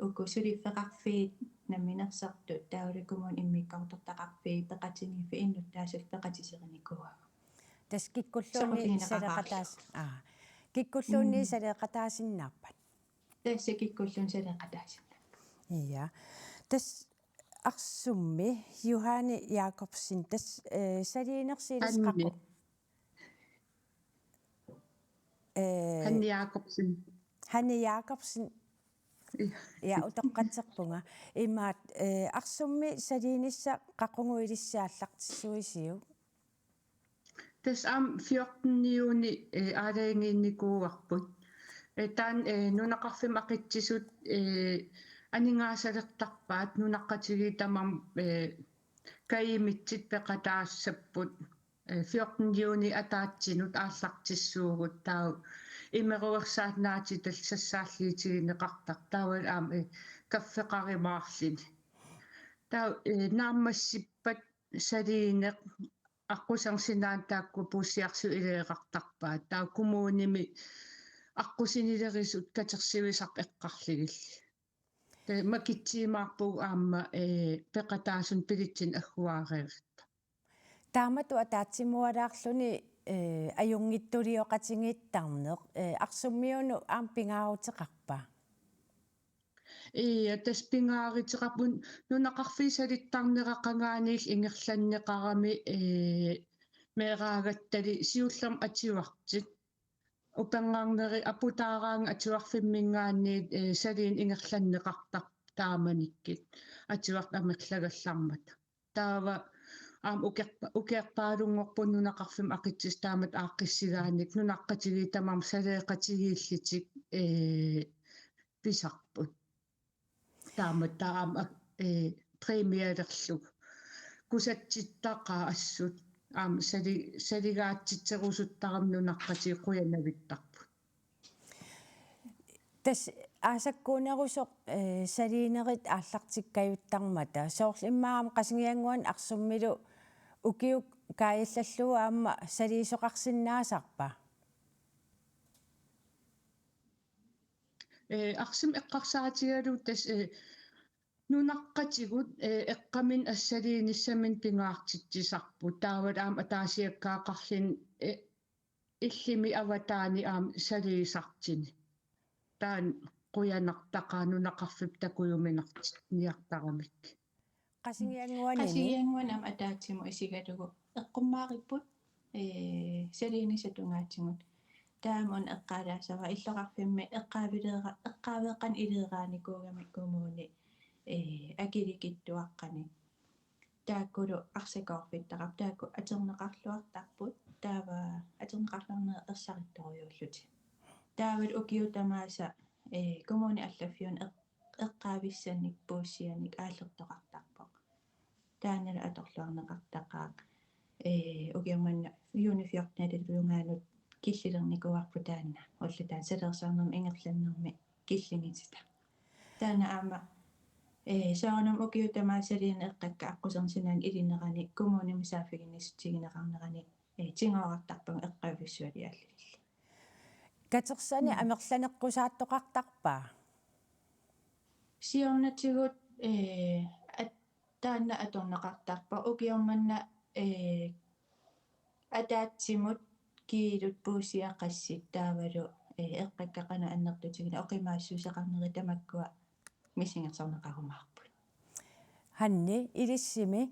uku suliffeqarfiit namminersortut, taavalu kommunip immikkoortortaqarfiit, peqatigiiffiit innuttaasullu peqatiserinikuuagut. Tassa kikkulluunniit soqutigineqaqaarlugu. Saleeqataas-, aa. Kikkulluunniit Mm. saleeqataasinnaappat? Tassa kikkulluunniit saleeqataasinnaappat. Ja. Tassa Arsummi Johanne Jakobsen, tassa, ee, saliinersi ilissi Hanne. Qaqu-, ee, Hanne Jakobsen. Hanne Jakobsen. Ja. Ja, utoqqatserpunga. Imaattoq, ee, Arsummi saliinissaq qaqugu ilissi aallartissuisiuk? Tassa aamma fjorten juni, ee, aalajangiinnikuuarput. Ee, taanna, ee, nunaqarfimmi aqutsisut, ee, aningaasalertarpaat, nunaqqatigiit tamarmik, ee, kajumitsit peqataassapput. eh, fjorten juni ataatsinut aallartissuugut, taava imeruersaat naatitat sassaalliutigineqartarput, taava aamma, eh, kaffeqarumaarluni. Taava, eh, naammassippat saliineq aqquserneq sinaani taakku puussiarsiuleeqartarpaat. Taava kommunimi aqqusinilerisut katersuisarput eqqarlugillu. Taava makitsiimaarpugut aamma, eh, peqataasunut billetsinut agguaareerutta. Taamatut ataatsimualaarluni, eh, ajunngitsulioqatigiittarneq, eh, Arsummiunut aamma pingaaruteqarpa? Ii, tassa pingaaruteqarpoq, nunaqarfiit salittarnerat qangaaniillu ingerlanneqarami, ee, meeraagattali siullermik atuartut. Upernaarneri aputaaraangat atuarfimminngaanniit, ee, saliineq ingerlanneqartarpoq taamanikkut atuartut amerlagallarmata. Taava aamma ukerpa-, ukerpaalunngorpugut nunaqarfimmi aqutsisut taamatut aaqqissugaannik, nunaqqatigiit tamarmik saleeqatigiillutik, ee, pisarput. Taamatut aamma, eh, præmialerlugu. Kusatsittaqaat assut. Aamma sali-, saligaatsitserusuttarami nunaqqatigiit qujanavittarput. Tassa aasakkuunerusoq, eh, saliinerit aallartikkajuttarmata. Soorlu immaqa aamma Qasigiannguani Arsummilu ukiut kaajallallugu aamma saliisoqarsinnaasarpa? Eh, Arsummi eqqarsaatigalugu tassa, eh, nunaqqatigut, eh, eqqaminnik assut saliinissaminnik pingaartitsisarput. Taavalu aamma ataasiakkaaqarluni, eh, illumi avataani aamma saliisartuni. Taanna qujanartaqaaq nunaqarfiup takujuminartitsiniartaramik. Qasigiannguanimi? Qasigiannguanimi aamma ataatsimut isigalugu eqqummaaripput, ee, saliinissap tungaatigut. Taama una eqqaalaassavara illoqarfimmi eqqaavileera-, eqqaaveeqqanik iliiraanikuugami kommuni, ee, akilikitsuaqqanik. Taakkulu arsakoorfittaqarput, taakku atorneqarluartarput, taava atorneqarluarnerit ersarittorujuullutik. Taavalu ukiut tamaasa, ee, kommuni allaffiuneq eq-, eqqaavissannik puussianik aallertoqartarpoq. Taannalu atorluarneqartaqaaq. Ee, ukioq manna juni fjorten-illuungaanut killilernikuuarput taanna. Ulloq taanna salersarnermi ingerlanermi killigitita. Taanna aamma, ee, soorunami ukiut tamaasa saliineq eqqakka aqquserneq sinaani ilinerani kommunimut saaffiginnissutigineqarnerani, ee, tigoorartarpagut eqqaavissualiaallugillu. Katersani Mm. amerlaneqqusaattoqartarpa? Siornatigut, ee, at-, taanna atorneqartarpoq ukioq manna, ee, ataatsimut kiilut puussiat qassit taavalu, ee, eqqakka qanoq annertutigineq oqimaassuseqarnerit tamakkua misigisarneqarumaarput. Hanni, ilissimi?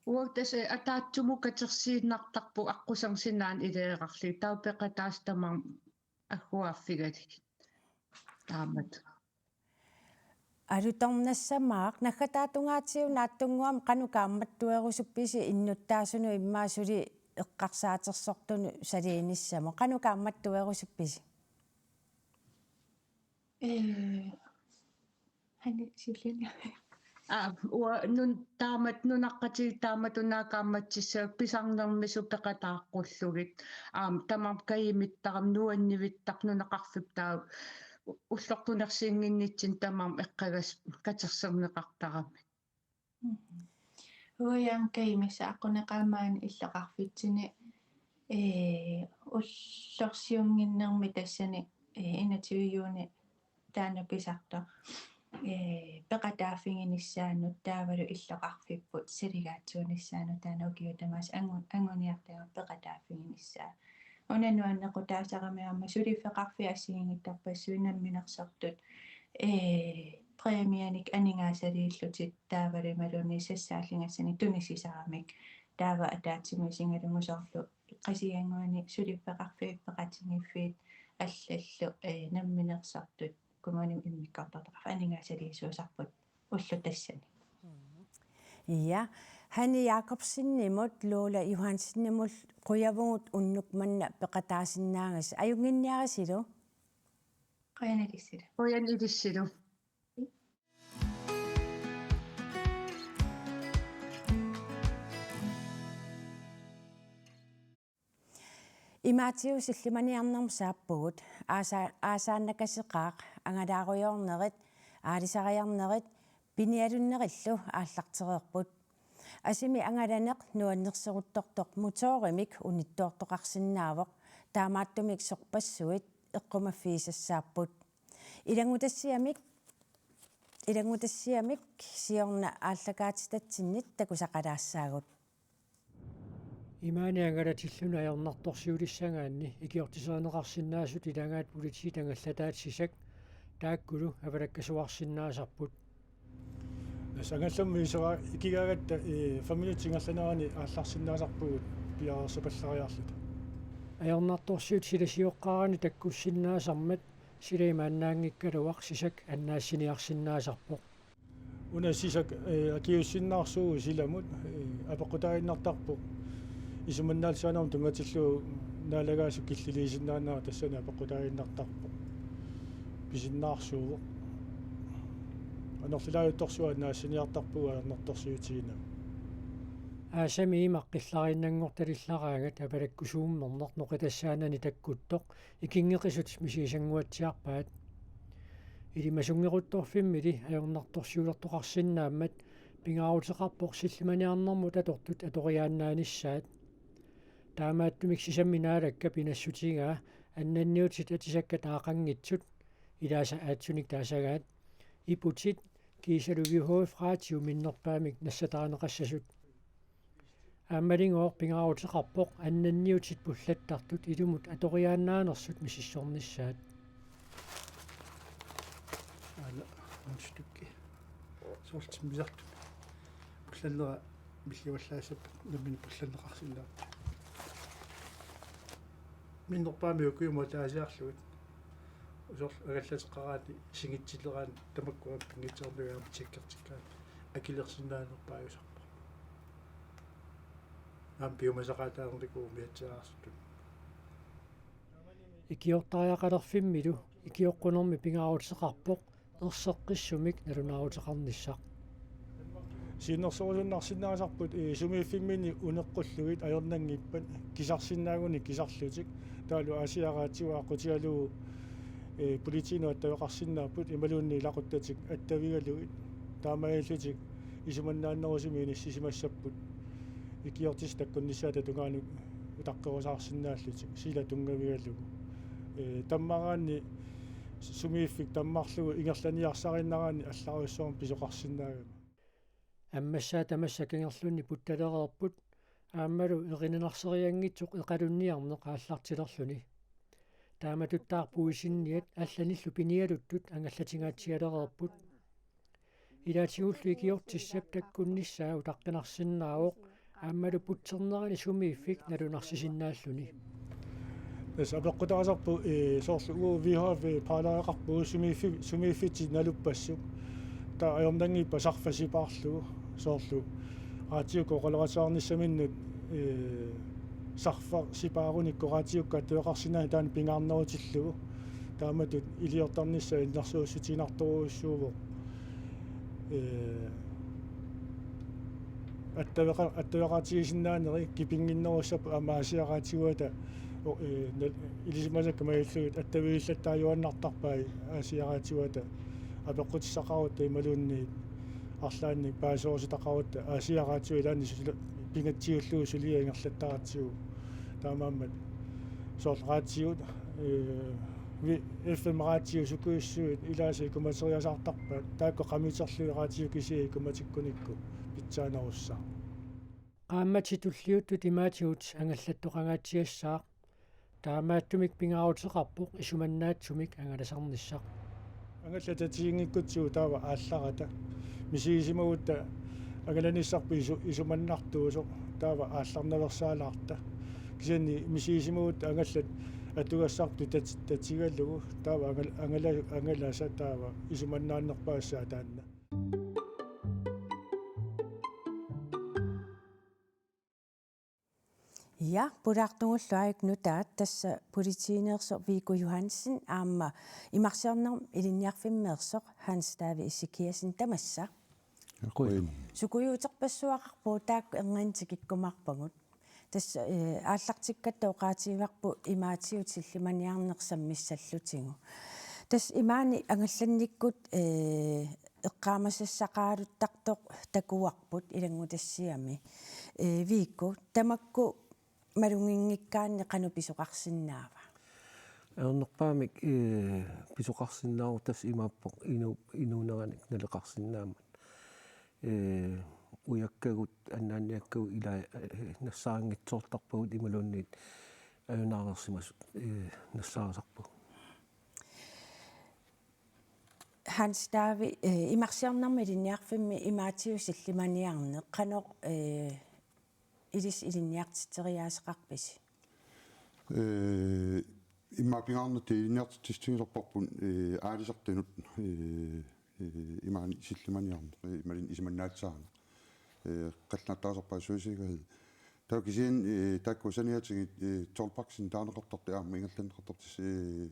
Uagut tassa ataatsimut katersuinnartarpugut aqquserneq sinaani ileerarlugit, taava peqataasut tamarmik agguaaffigalugit. Taamatut. Alutornassamaaq, naggataatungaatigut naatsunnguamik qanoq kaammattuerusuppisi innuttaasunut immaqa suli eqqarsaatersortunut saliinissamut? Qanoq kaammattuerusuppisi? Ee, Hanni, siulliini. Aa, uanga nun-, taamatut nunaqqatigiit taamatut una kaammattussaagut pisarnermisut peqataaqqullugit. Aamma tamarmik kajumittarami nuannivittarput nunaqarfiup taava u-, ullorput nersiinnginnitsinni tamarmik eqqagassat katersorneqartaramik. Mhm. Uanga kajumissaq aqquneqaaq maani illoqarfitsinni, ee, ullorsiunnginnermi tassani, ee, enogtyve juuni taanna pisartoq, ee, peqataaffiginissaanut taavalu illoqarfipput saligaatsuunissaanut taanna ukiut tamaasa angu-, anguniartagaa peqataaffiginissaa. Una nuannequtaasarami aamma suliffeqarfiit assigiinngitsorpassuit namminersortut, ee, præmianik aningaasaliillutik taavalu imaluunniit sassaalligassanik tunisisaramik. Taava ataatsimut isigalugu soorlu Qasigiannguani suliffeqarfiit peqatigiiffiit allallu, ee, namminersortut kommunimi immikkoortortaqarfiit aningaasaliisuusarput ulloq tassani. Ja, Hanni Jakobsenimut Lola Johansenimullu qujavugut unnuk manna peqataasinnaagassi. Ajunnginniarisilu. Qujanaq ilissilu. Qujanaq ilissilu. Imaatigut sillimaniarnermut saappugut, aasa-, aasaannakaseqaaq, angalaarujoornerit, aalisariarnerit, pinialunnerillu aallartereerput. Asimi angalaneq nuannersoruttortoq motorimik unittoortoqarsinnaavoq, taamaattumik sorpassuit eqqumaffigisassaapput. Ilanngutassiamik, ilanngutassiamik siorna aallakaatitatsinnit takusaqalaassaagut. Imaani angalatilluni ajornartorsiulissagaanni ikiortiserineqarsinnaasut ilagaat politiit angallataat sisak, taakkulu avalakkasuarsinnaasarput. Tassa angallammi isera ikigaagatta, eh, fem minutsit ingerlanerani aallarsinnaasarpugut piareersapallariarluta. Ajornartorsiut sila sioqqaarani takkussinnaasarmat sila imaannaanngikkaluaq sisak annaassiniarsinnaasarpoq. Una sisak, eh, akiuussinnaarsuuvoq silamut, eh, apeqqutaaginnartarpoq. Isumannaallisaanermut tunngatillugu naalagaasut killiliisinnaanera tassani apeqqutaaginnartarpoq. Pisinnaarsuuvoq. Anorlilaajuttorsuaq annaassiniartarpugut ajornartorsiutiginami. Aasami imaq qillariinnanngortalillaraangat avalakkusuummerneq noqitassaanani takkuttoq ikinngeqisut misigisannguatsiarpaat. Ilimasunngequttorfimmili ajornartorsiulertoqarsinnaammat pingaaruteqarpoq sillimaniarnermut atortut atoriaannaanissaat. Taamaattumik sisamat Naalakkat pinassutigaa annanniutit atisakkat aaqanngitsut, ilaasa aatsunik taasagaat, iputit kiisalu V H F-raatiu minnerpaamik nassatarineqassasut. Aammalingooq pingaaruteqarpoq annanniutit pullattartut ilumut atoriaannaanersut misissornissaat. Aana, undstukki. Soorlu timmisartut. Pullannera milliuallaassappat nammineq pullanneqarsinnaapput. Minnerpaamik ukiumut ataasiarlugit. Soorlu angallateqaraanni singitsileraanni tamakku aamma pinngitsoornagit aamma tjekkertikkaanni akilersinnaanerpaajusarpoq. Aamma piumasaqaataarnikuuvoq umiatsiaarsuttut. Ikiortariaqalerfimmilu ikioqqunermi pingaaruteqarpoq erseqqissumik nalunaaruteqarnissaq. Siunnersorusunnarsinnaasarput, eh, sumiiffimminni uneqqullugit ajornanngippat kisarsinnaagunik kisarlutik. Taavalu Aasiaat Raatiuat aqqutigalugu, eh, politiinut attaveqarsinnaapput imaluunniit ilaquttatik attavigalugit. Taamaalillutik isumannaannerusumik inissisimassapput. Ikiortissat takkunnissaata tungaanut utaqqerusaarsinnaallutik sila tunngavigalugu. Eh, tammaraanni sumiiffik tammarlugu ingerlaniarsarinnerani allarujussuarmik pisoqarsinnaagami. Ammassaat tamassa kangerlunni puttalereerput, aammalu erinanarserianngitsoq eqalunniarneq aallartilerluni. Taamatuttaaq puisinniat allanillu pinialuttut angallatingaatsialereerput. Ilaatigullu ikiortissap takkunnissaa utaqqinarsinnaavoq, aammalu putsernerani sumiiffik nalunarsisinnaalluni. Tassa apeqqutaasarpoq, eh, soorlu uagut V H F-i paalareqarpugut sumiiffi-, sumiiffitsik naluppassuk. Taava ajornanngippat sarfaq sipaarlugu. Soorlu raatiukkut oqaloqatigiinnissaminnut, eh, sarfaq sipaarunikku raatiukkut attaveqarsinnaaneq taanna pingaarnerutillugu. Taamatut iliortarnissaa innersuussutiginartorujussuuvoq. Eh, attaveqa-, attaveqatigisinnaaneri kipinnginnerussapput aamma Aasiaat Raatiuata, o-, eh, nal-, ilisimasakka malillugit attavigillattaajuaannartarpai Aasiaat Raatiuata apeqqutissaqarutta imaluunniit arlaannik paaserusuttaqarutta Aasiaat Raatiuat ilaanni sula-, pingatsiullugu suliaq ingerlattaratsigu. Taamaammat soorlu raatiut, eh, vi-, F M-raatiut sukujussuit ilaasa ikumateriasaartarpaat, taakku qamiterlugit raatiut kisiat ikumatikkunikku pitsaanerussaaq. Qaammatit tulliuttut imaatigut angallattoqangaatsiassaaq. Taamaattumik pingaaruteqarpoq isumannaatsumik angalasarnissaq. Angallat tatiginngikkutsigu taava aallarata. Misigisimagutta angalanissarput isu-, isumannartuusoq taava aallarnaversaalaarta. Kisianni misigisimagutta angallat atugassarput tat-, tatigalugu taava angal-, angala-, angalasa taava isumannaannerpaassaaq taanna. Ja, pulaartugullu aajuku nutaat, tassa politiineersoq Viggo Johansen aamma imarsiornermi ilinniarfimmeersoq Hans David Ezekiassen tamassa. Qujan. Sukujuuterpassuaqarpugut, taakku erniinnaq tikikkumaarpagut. Tassa, eh, aallartikkatta oqaatigivarput imaatigut sillimaniarneq sammissallutigu. Tassa imaani angallannikkut, eh, eqqaamasassaqaraluttartoq takuarput ilanngutassiami. Eh, Viiku, tamakku maluginngikkaanni qanoq pisoqarsinnaava? Ajornerpaamik, eh, pisoqarsinnaavoq tassa imaappoq inu-, inuuneranik naleqarsinnaammat. Eh, ujakkagut, annaanniakkagut ila, eh, nassarinngitsoortarpagut imaluunniit ajunaareersimasut, eh, nassaarisarpagut. Hans David, eh, imarsiornermi ilinniarfimmi imaatigut sillimaniarneq, qanoq, eh, ilissi ilinniartitseriaaseqarpisi? Eh, immaqa pingaarnertut ilinniartitsissutigisarparput, eh, aalisartunut, eh, eh, imaani sillimaniarneq, eh, imaluunniit isumannaatsaaneq. Eh, qallunaatut taasarpaat suisigahi. Taava kisianni, eh, taakku saniatigut, eh, tolv paksinik taaneqartartut aamma ingerlanneqartartut, eh,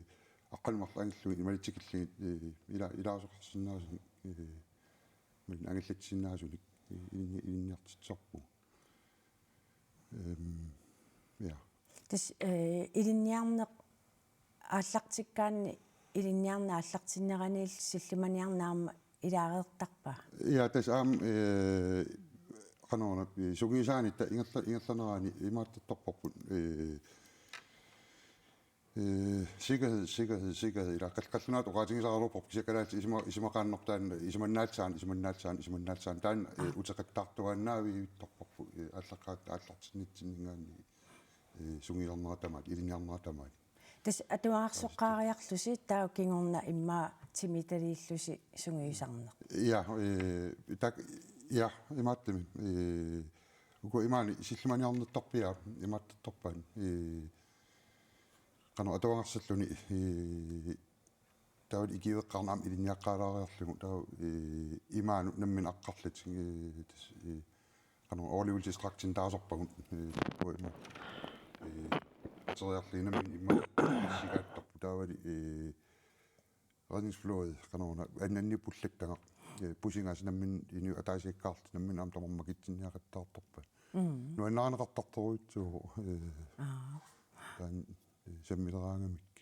aqqaneq-marluk angallugit imaluunniit tikillugit, eh, ila-, ilaasoqarsinnaasunik, eh, imaluunniit angallatsisinnaasunik, eh, ilinni-, ilinniartitsisarpugut. Ehm, ja. Tassa, eh, ilinniarneq aallartikkaanni ilinniarneq aallartinneraniilli sillimaniarneq aamma ilaareertarpa? Ja, tassa aamma, eh, qanoruna, eh, sungiusaanitta ingerla-, ingerlanerani imaattarparput, eh, eh, sikkerhed, sikkerhed, sikkerhed. Ila qal-, qallunaatut oqaatigisaraluarparput kisianni kalaallisut isuma-, isumaqaannartaanna, isumannaatsaaneq, isumannaatsaaneq, isumannaatsaaneq. Taanna, eh, uteqattaartuaannavittarparput, eh, aallaqqaat-, aallartinnitsinninngaanniit, eh, sungiusarnera tamaat, ilinniarnera tamaat. Tassa atuagarsuqqaariarlusi taava kingorna immaqa timitaliillusi sungiusarneq. Ja, eh, tak-, ja, imaattami. Eh, uku imaani sillimaniarnittarpiaa, imaattarpaat. Eh, qanoq atuagarsalluni, eh, taava ikiueqqaarneq aamma ilinniaqqaalaariarlugu, taava, eh, imaanut nammineq aqqarlutik, eh, tassa, eh, qanoq overlevelsesdragtinik taasarpagut, eh, uku ima, eh, ateriarlugit nammineq immaqa sigaattarput taavali, eh, redningsflåde, qanoruna, annanni pullattagaq, eh, pusingas nammineq inuit ataasiakkaarlutik nammineq aamma tamarmik makitsinniaqattaartarpaat. Mm. Nuannarineqartartorujussuuvoq, eh, Aa. Taanna, eh, sammileraangamik.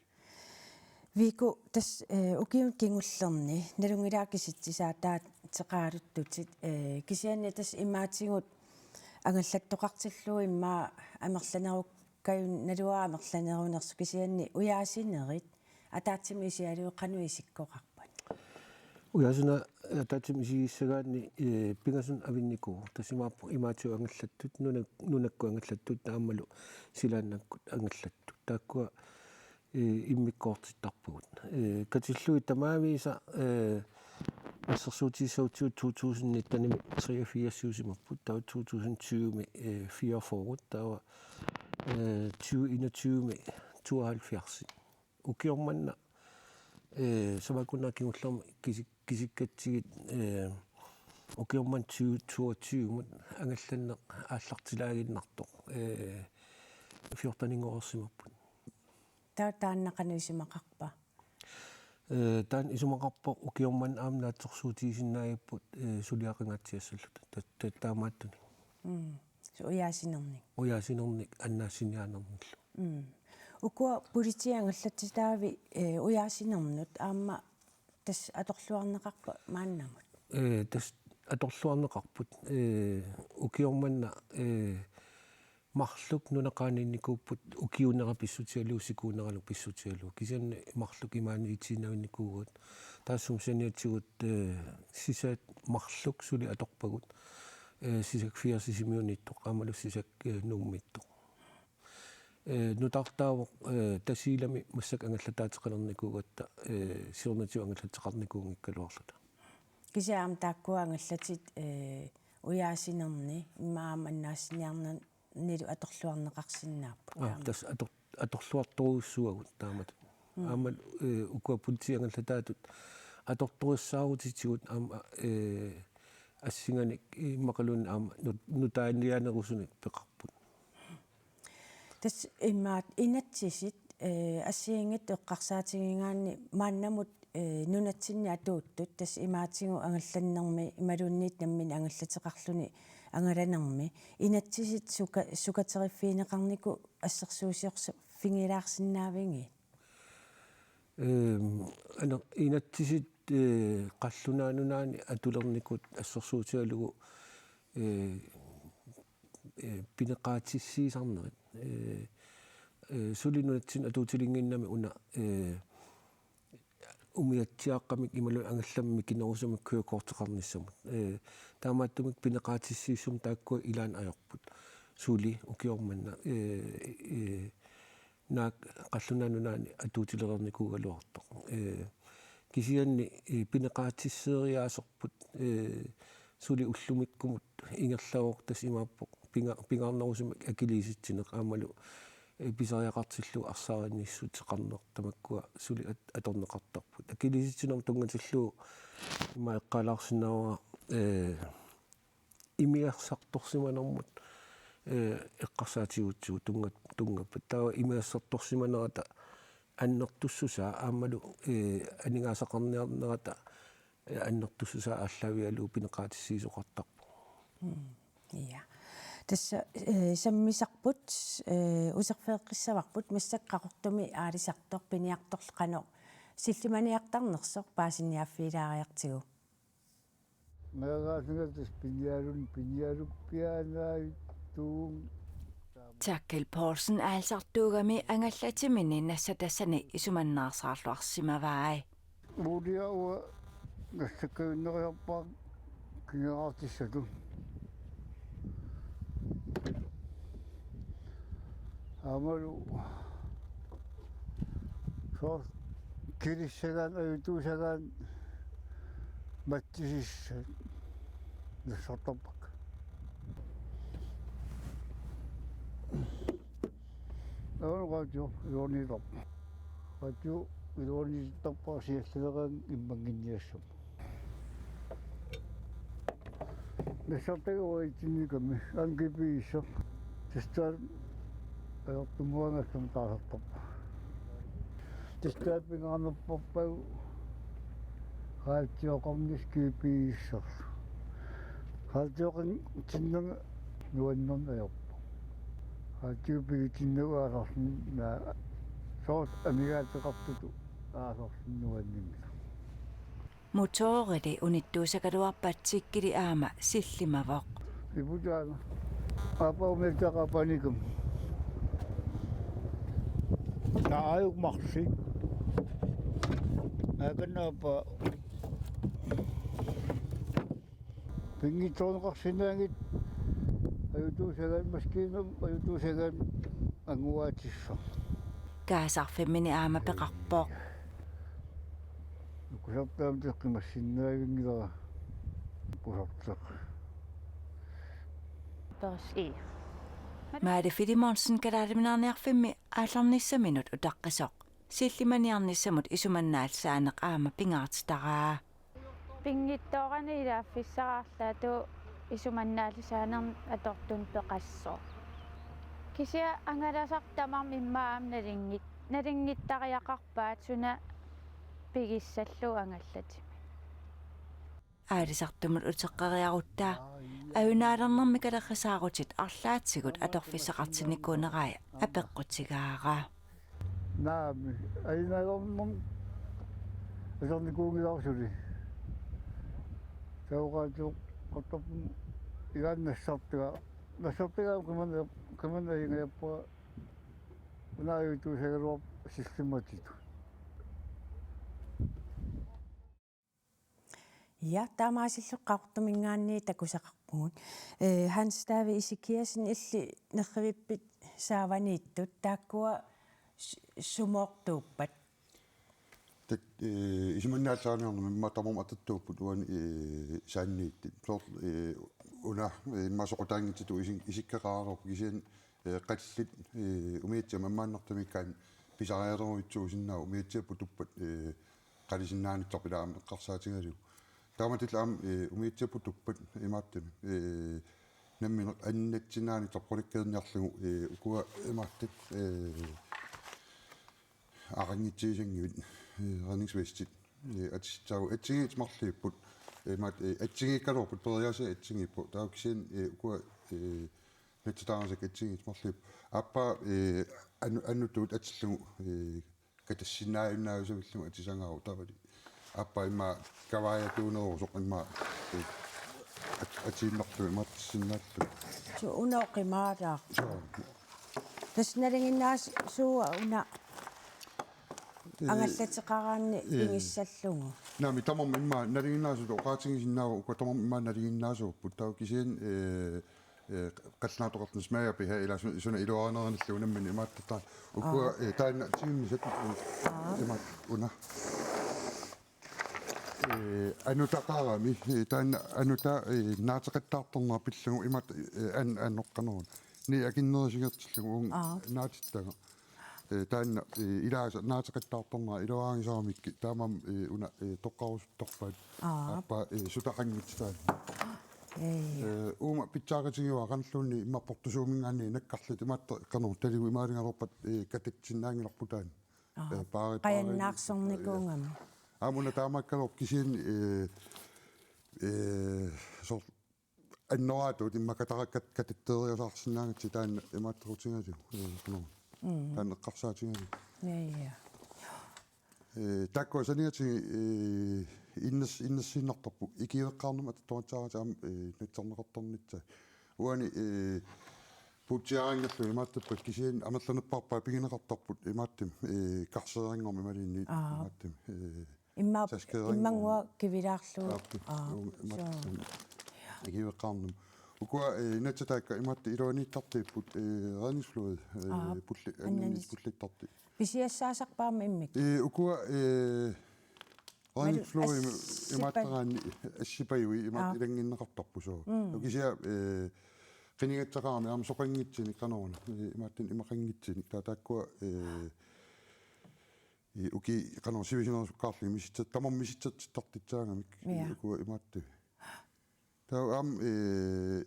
Viiku, tassa, eh, ukiuni kingullerni nalunngilara kisitsisaataateqaraluttutit, eh, kisianni tassa imaatigut angallattoqartillugu immaqa amerlanerukkajunnaarlugu amerlanerunersoq kisianni ujaasinerit ataatsimut isigalugu qanoq isikkoqarpat? Ujaasineq ataatsimut isigissagaanni, eh, pingasunut avinnikuuvoq. Tassa imaappoq imaatigut angallattut, nuna-, nunakkut angallattut, aammalu silaannakkut angallattut. Taakkua, eh, immikkoortittarpagut. Eh, katillugit tamaavisa, eh, assersuutigissagutsigu to tusind nittenimi treogfirsiusimapput, taava to tusind tyvemi, eh, fireogfyrre, taava, eh, tyve enogtyvemi tooghalvfjerds. Ukioq manna, eh, savakunna kingullermi kisik-, kisikkatsigit, eh, ukioq manna tyve toogtyvemut angallanneq aallartilaaginnartoq, eh, fjorteninngorsimapput. Taava taanna qanoq isumaqarpa? Eh, taanna isumaqarpoq ukioq manna aamma naatsorsuutigisinnaagatsigu, eh, suliaqangaatsiassalluta. Ta-, ta-, taamaattunik. Mm. Ujaasinernik. Ujaasinernik annaassiniaanermillu. Mm. Ukua politiit angallatsitaavit, eh, ujaasinernut aamma tassa atorluarneqarpa maannamut? Eh, tassa atorluarneqarput. Eh, ukioq manna, eh, marluk nunap qaaniinnikuupput ukiunera pissutigalugu sikuuneralu pissutigalugu. Kisianni marluk imaanniitiinnavinnikuugatta. Taassuma saniatigut, eh, sisaat marluk suli atorpagut. Eh, sisak firsiusimiunniittoq, aammalu sisak, eh, Nuummiittoq. Eh, nutaartaavoq, eh, Tasiilami massakkut angallataateqalernikuugatta, eh, siornatigut angallatseqarnikuunngikkaluarluta. Kisianni aamma taakkua angallatit, eh, ujaasinerni immaqa aamma annaassiniarnernilu atorluarneqarsinnaapput. Aa, aamma. Tassa ator-, atorluartorujussuuagut taamatut. Mm. Aamma, eh, ukua politiit angallataatut atortorissaarutitigut aamma, eh, assinganik immaqaluunniit aamma nut-, nutaaniaanerusunik peqarput. Tassa imaattoq inatsisit, eh, assigiinngitsut eqqarsaatigigaanni maannamut, eh, nunatsinni atuuttut, tassa imaatigut angallannermi imaluunniit nammineq angallateqarluni angalanermi inatsisit suka-, sukateriffigineqarnikut assersuusiorfigilaarsinnaavigit? Ehm, aneq-, inatsisit, eh, Qallunaat Nunaanni atulernikut assersuutigalugu, eh, eh, pineqaatissiisarnerit. Eh, eh, suli nunatsinni atuutilinnginnami una, eh, umiatsiaaqqamik imaluunniit angallamik mikinerusumik kørekorteqarnissamut. Eh, taamaattumik pineqaatissiissumik taakkua ilaanni ajorput. Suli ukioq manna, eh, eh, naak Qallunaat Nunaanni atuutilereernikuugaluartoq. Eh, kisianni, eh, pineqaatisseeriaaserput, eh, suli ullumikkumut ingerlavoq, tassa imaappoq pinga-, pingaarnerusumik akiliisitsineq aammalu, eh, pisariaqartillugu arsaarinnissuteqarneq tamakkua suli at-, atorneqartarput. Akiliisitsinermut tunngatillugu ima eqqaalaarsinnaavara, eh, imigassartorsimanermut, eh, eqqarsaatigigatsigu tunnga-, tunngappat. Taava imigassartorsimanerata annertussusaa aammalu, eh, aningaasaqarniarnerata, eh, annertussusaa aallaavigalugu pineqaatissiisoqartarpoq. Mm, ja. Tassa, eh, sammisarput, eh, uterfigeqqissavarput, massakkut Qaqortumi aalisartoq piniartorlu qanoq sillimaniartarnersoq paasiniaaffigilaariartigu. Meeraasingatis piniarun piniaruppiaanaavittuun. Takkel Poulsen aalisartuugami angallatimini nassatassani isumannaasaarluarsimavai. Uulia uanga nassakkajunneriarpara kinguaassatut. Aammalu soorlu kilissagaanni ajutuusagaanni matsisissat nassartarpakka. Aana radio iluaniittarpara. Radio iluaniittarpara siallerleraangat immanginniassama. Nassartagara itsinnikami angipiissa. Tassa ajortumuangassama taasartarpara. Tassa pingaarnerpaarpara radioqarnissaq G P S-erlu. Radioqartinnagu nuannerneq ajorpoq. Radio pigitsinnagu aasarsinnaa-, soorlu amigaateqartutut aasarsinnaanermik. Motorili unittuusagaluarpat Tikkili aamma sillimavoq. Iputaana. Aappaamiattaqaappaanikum. Naajuk marsi. Akannaappa. Pinngitsoorneqarsinnaanngitsoq ajutuusagaanni maskiinamik ajutuusagaanni anguaatissaq. Kaasarfimmini aamma peqarpoq. Kusertaam teqqimassinnaavingilaa kusertaq. Tors i. Maali Filemonsen Kalaaliminaarniarfimmi aallarnissaminut utaqqisoq. Sillimaniarnissamut isumannaallisaaneq aamma pingaartitaraa. Pinngitsoorani ilaaffissaraarlaatigut isumannaallisaanermut atortunik peqassaaq. Kisianni angalasartut tamarmik immaqa aamma nalinngit-, nalunngittariaqarpaat suna pigissallugu angallatimik. Aalisartumut uteqqeriarutta ajunaalernermi kalerrisaarutit arlaatigut atorfissaqartinnikuunerai apeqqutigaara. Naamik, ajunaalernermik atornikuunngilara suli. Taava oqaatigoqartarpunga ilaanni nassartagaa. Nassartagaama qimanna, qimanna ajunngajappunga una ajutuusagaluarpoq sillimmatitut. Ja, taamaasilluta Qaqortuminngaanniit takusaqarpugut. Eh, Hans David Ezekiassen, illit nerrivippit saavaniittut, taakkua s-, sumoortuuppat? Tak-, eh, isumannaallisaanermi immaqa tamarmik atortuupput uani, eh, saaniittut. Soorlu, eh, una, eh, immaqa soqutaanngitsutut isi-, isikkoqaraluarpoq kisianni, eh, qallit, eh, umiatsiamik ammaannartumikkaanni pisariaqarujussuusinnaavoq umiatsiapput tuppat, eh, qalisinnaanittarput aamma eqqarsaatigalugu. Taamaattumik aamma, eh, umiatsiapput tuppat imaattumik, eh, nammineq anninnatsinnaanittarpoq qulikkeerniarlugu, eh, ukua imaattumik, eh, aqanngitsigisanngivit, eh, redningsvestit, eh, atisitsaavoq atsigiit marluupput, Imaat, eh, atsigiikkaluarput, periaaseq atsigiippoq. Taava kisianni, eh, ukua, eh, natsataarisakka atsigiit marluk. Aappaa, eh, anu-, anutuut atillugu, eh, katassinnaajunnaavissavillugit atisagaavoq taavali. Aappaa immaqa kavaajatuunerusoq immaqa, eh, at-, atiinnarlugu imaattarsinnaallugu. Suu, una oqimaalaarpoq. Suu. Tassa nalinginnaasuuvoq una Eh, angallateqaraanni eh, pigissallugu. Naamik, tamarmik immaqa nalinginnaasut oqaatigisinnaavagut, ukua tamarmik immaqa nalinginnaasuupput. Taava kisianni, eh, eh, qallunaatoqartunik smager-behandle ilaa su-, suna iluarineranillu unammineq imaattartarpoq. Ukua, Aa. eh, taanna timmisat, eh, Aa. imaat una. Eh, anutaqarami, eh, taanna anutaa, eh, naateqattaartarnera pillugu imaat, eh, an-, anoqqanerun. Ni akinnerisigertillugu uunga Aa. naatittagaq. Eh, taanna, eh, ilaasa naateqattaartarnera iluarisaramikku taamaammat, eh, una, eh, toqqarusuttarpaat. Aa. Aappaa, eh, sutaqanngitsoq taanna. Ee. Eh, uuma pitsaaqatigivara qanilluunniit immaqa portusuuminngaanniit nakkarlutik imaattoq qanoq taligu imaaligaluarpat, eh, katatsinnaanngilarput taanna. Aa. Eh, paari-, paari-, Qajannaarsornikuugami. Aamma una taamaakkaluarpoq kisianni, eh, eh, soorlu annoraatut immaqa katarakkat katatteeriasaarsinnaagatsigit taanna imaattoqutigalugu, eh, qanoq. Mm. Taanna eqqarsaatigalugu. Ja, ja. Eh, taakkua saniatigut, eh, inners-, innersuinnartarput. Ikiueqqaarnermut atortornissaat aamma, eh, natsarneqartarnissaat. Uani, eh, puutsiaringerlu imaattappat kisianni amerlanerpaarpaat pigineqartarput imaattumik, eh, karseeranngormat imaluunniit Aa. imaattumik, eh, Imma-, taskeeranngormat. Immannguaq kivilaarlugu. Aap, Aa, uunga imaattumik. Suu. Ikiueqqaarnermut. Ukua, eh, natsataakka imaattut iluaniittartuupput, eh, redningsflåde, eh, Aap. pulli-, annani Annani. pullittartut. Pisiassaasarpaammi immikkut? Eh, ukua, eh, Mal-, redningsflåde im-, assipa-, imaattaraanni assipajui imaat Aa. ilanngunneqartarput suu. Mm. Ukisia, eh, qinigassaqarami aamma soqanngitsunik qanoruna. Eh, imaattunik imaqanngitsunik. Taava taakkua, eh, eh, ukiut qanoq sivisunerusukkaarlugit misitser-, tamarmik misitsertittartussaagamik. Ja. Ukua imaattut. Taava aamma, eh,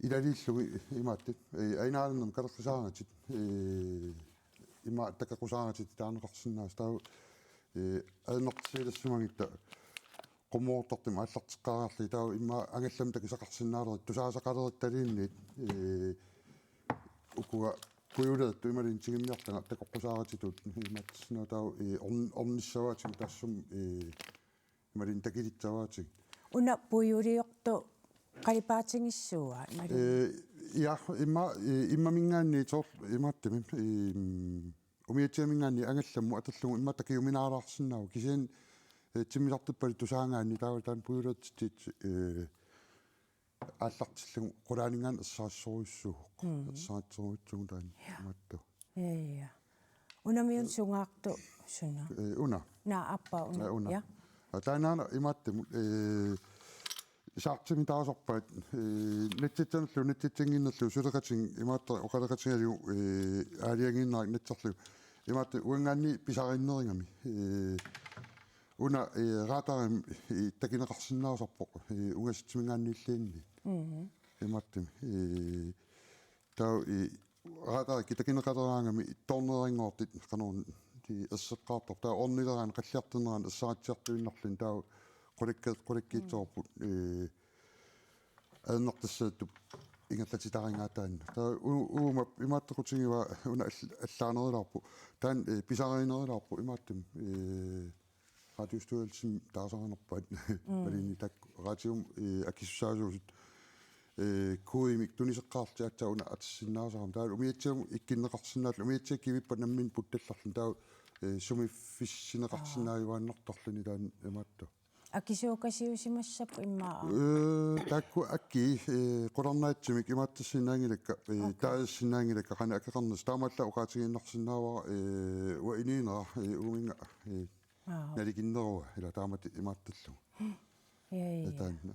ilaliillugit imaattut, eh, ajunaarnermi kalerrisaaratit, eh, ima takoqqusaaratit taaneqarsinnaasut. Taava, eh, ajornartorsiutissimagutta qummoortartumik aallarteqqaarlugit taava immaqa angallamik takusaqarsinnaalerit tusaasaqalerittaluunniit, eh, ukua pujuleertut imaluunniit tigummiarlanga takoqqusaaratitut imaattorsinnaavoq taava, eh, orn-, ornissavaatigut taassuma, eh, imaluunniit takilissavaatigut. Una pujuliortoq qalipaatigissuua, imaluunniit? Eh, ja, imma, eh, immaminngaanniit soorlu imaattumik, eh, umiatsiaminngaanniit angallammut atorlugu immaqa takujuminaalaarsinnaavoq. Kisianni, eh, timmisartuppallu tusaagaanni taava taanna pujuleertitsisut, eh, aallartillugu qulaaninngaanniit ersarissorujussuuvoq. Mm. Ersarissorujussuuvoq taanna Ja. imaattoq. Ja, ja. Unamiuna sungaartoq suna? Eh, una. Naa, aappaa una. Eh, una. Ja. Aa, taannaana imaattumut, eh, saartimi taasarpaat, eh, natsatsanerlu, natsatsanngornerlu suleqatigut imaattoq oqaloqatigalugu, eh, aalajangiinnerat natsarlugu. Imaattoq uanngaanniit pisariinnerugami. Eh, una, eh, radarimi, eh, takuneqarsinnaasarpoq, eh, ungasitsiminngaanniilluunniit. Mhm. Imaattumik, eh, taava, eh, radarikkut takuneqaleraangami toorneeranngortut qanoq ti erseqqaartarput. Taava ornileraanni qalliartornerani ersaritsiartuinnarluni taava qulakka-, qulakkiitsoorput, eh, ajornartorsiutit ingerlatitarigaat taanna. Taava u-, uuma imaattoqutigivaa una all-, allaanerulaarpoq. Taanna, eh, pisariinerulaarpoq imaattumik, eh, Radiostyrelsen taasarinerpaat. Mm. Imaluunniit taakku radiomut, eh, akisussaasuusut, eh, kodemik tuniseqqaarlutik aatsaat una atissinnaasarami. Taava umiatsiamut ikkunneqarsinnaallugu, umiatsiaq kivippat nammineq puttallarluni. Taava, eh, sumiiffissineqarsinnaajuaannartarluni taanna imaattoq. Akisuukasiusimassapput immaqa? Eh, taakku akii, eh, qularnaatsumik imaattorsinnaanngilakka, eh, Okay. taassinnaanngilakka qanoq akeqarnersoq. Taamaallaat oqaatigiinnarsinnaavara, eh, uanga inuunera, eh, uuminnga, eh, Aa. nalikinnerua, ila taamatut imaattorlugu. Ja, ja, ja. Taanna.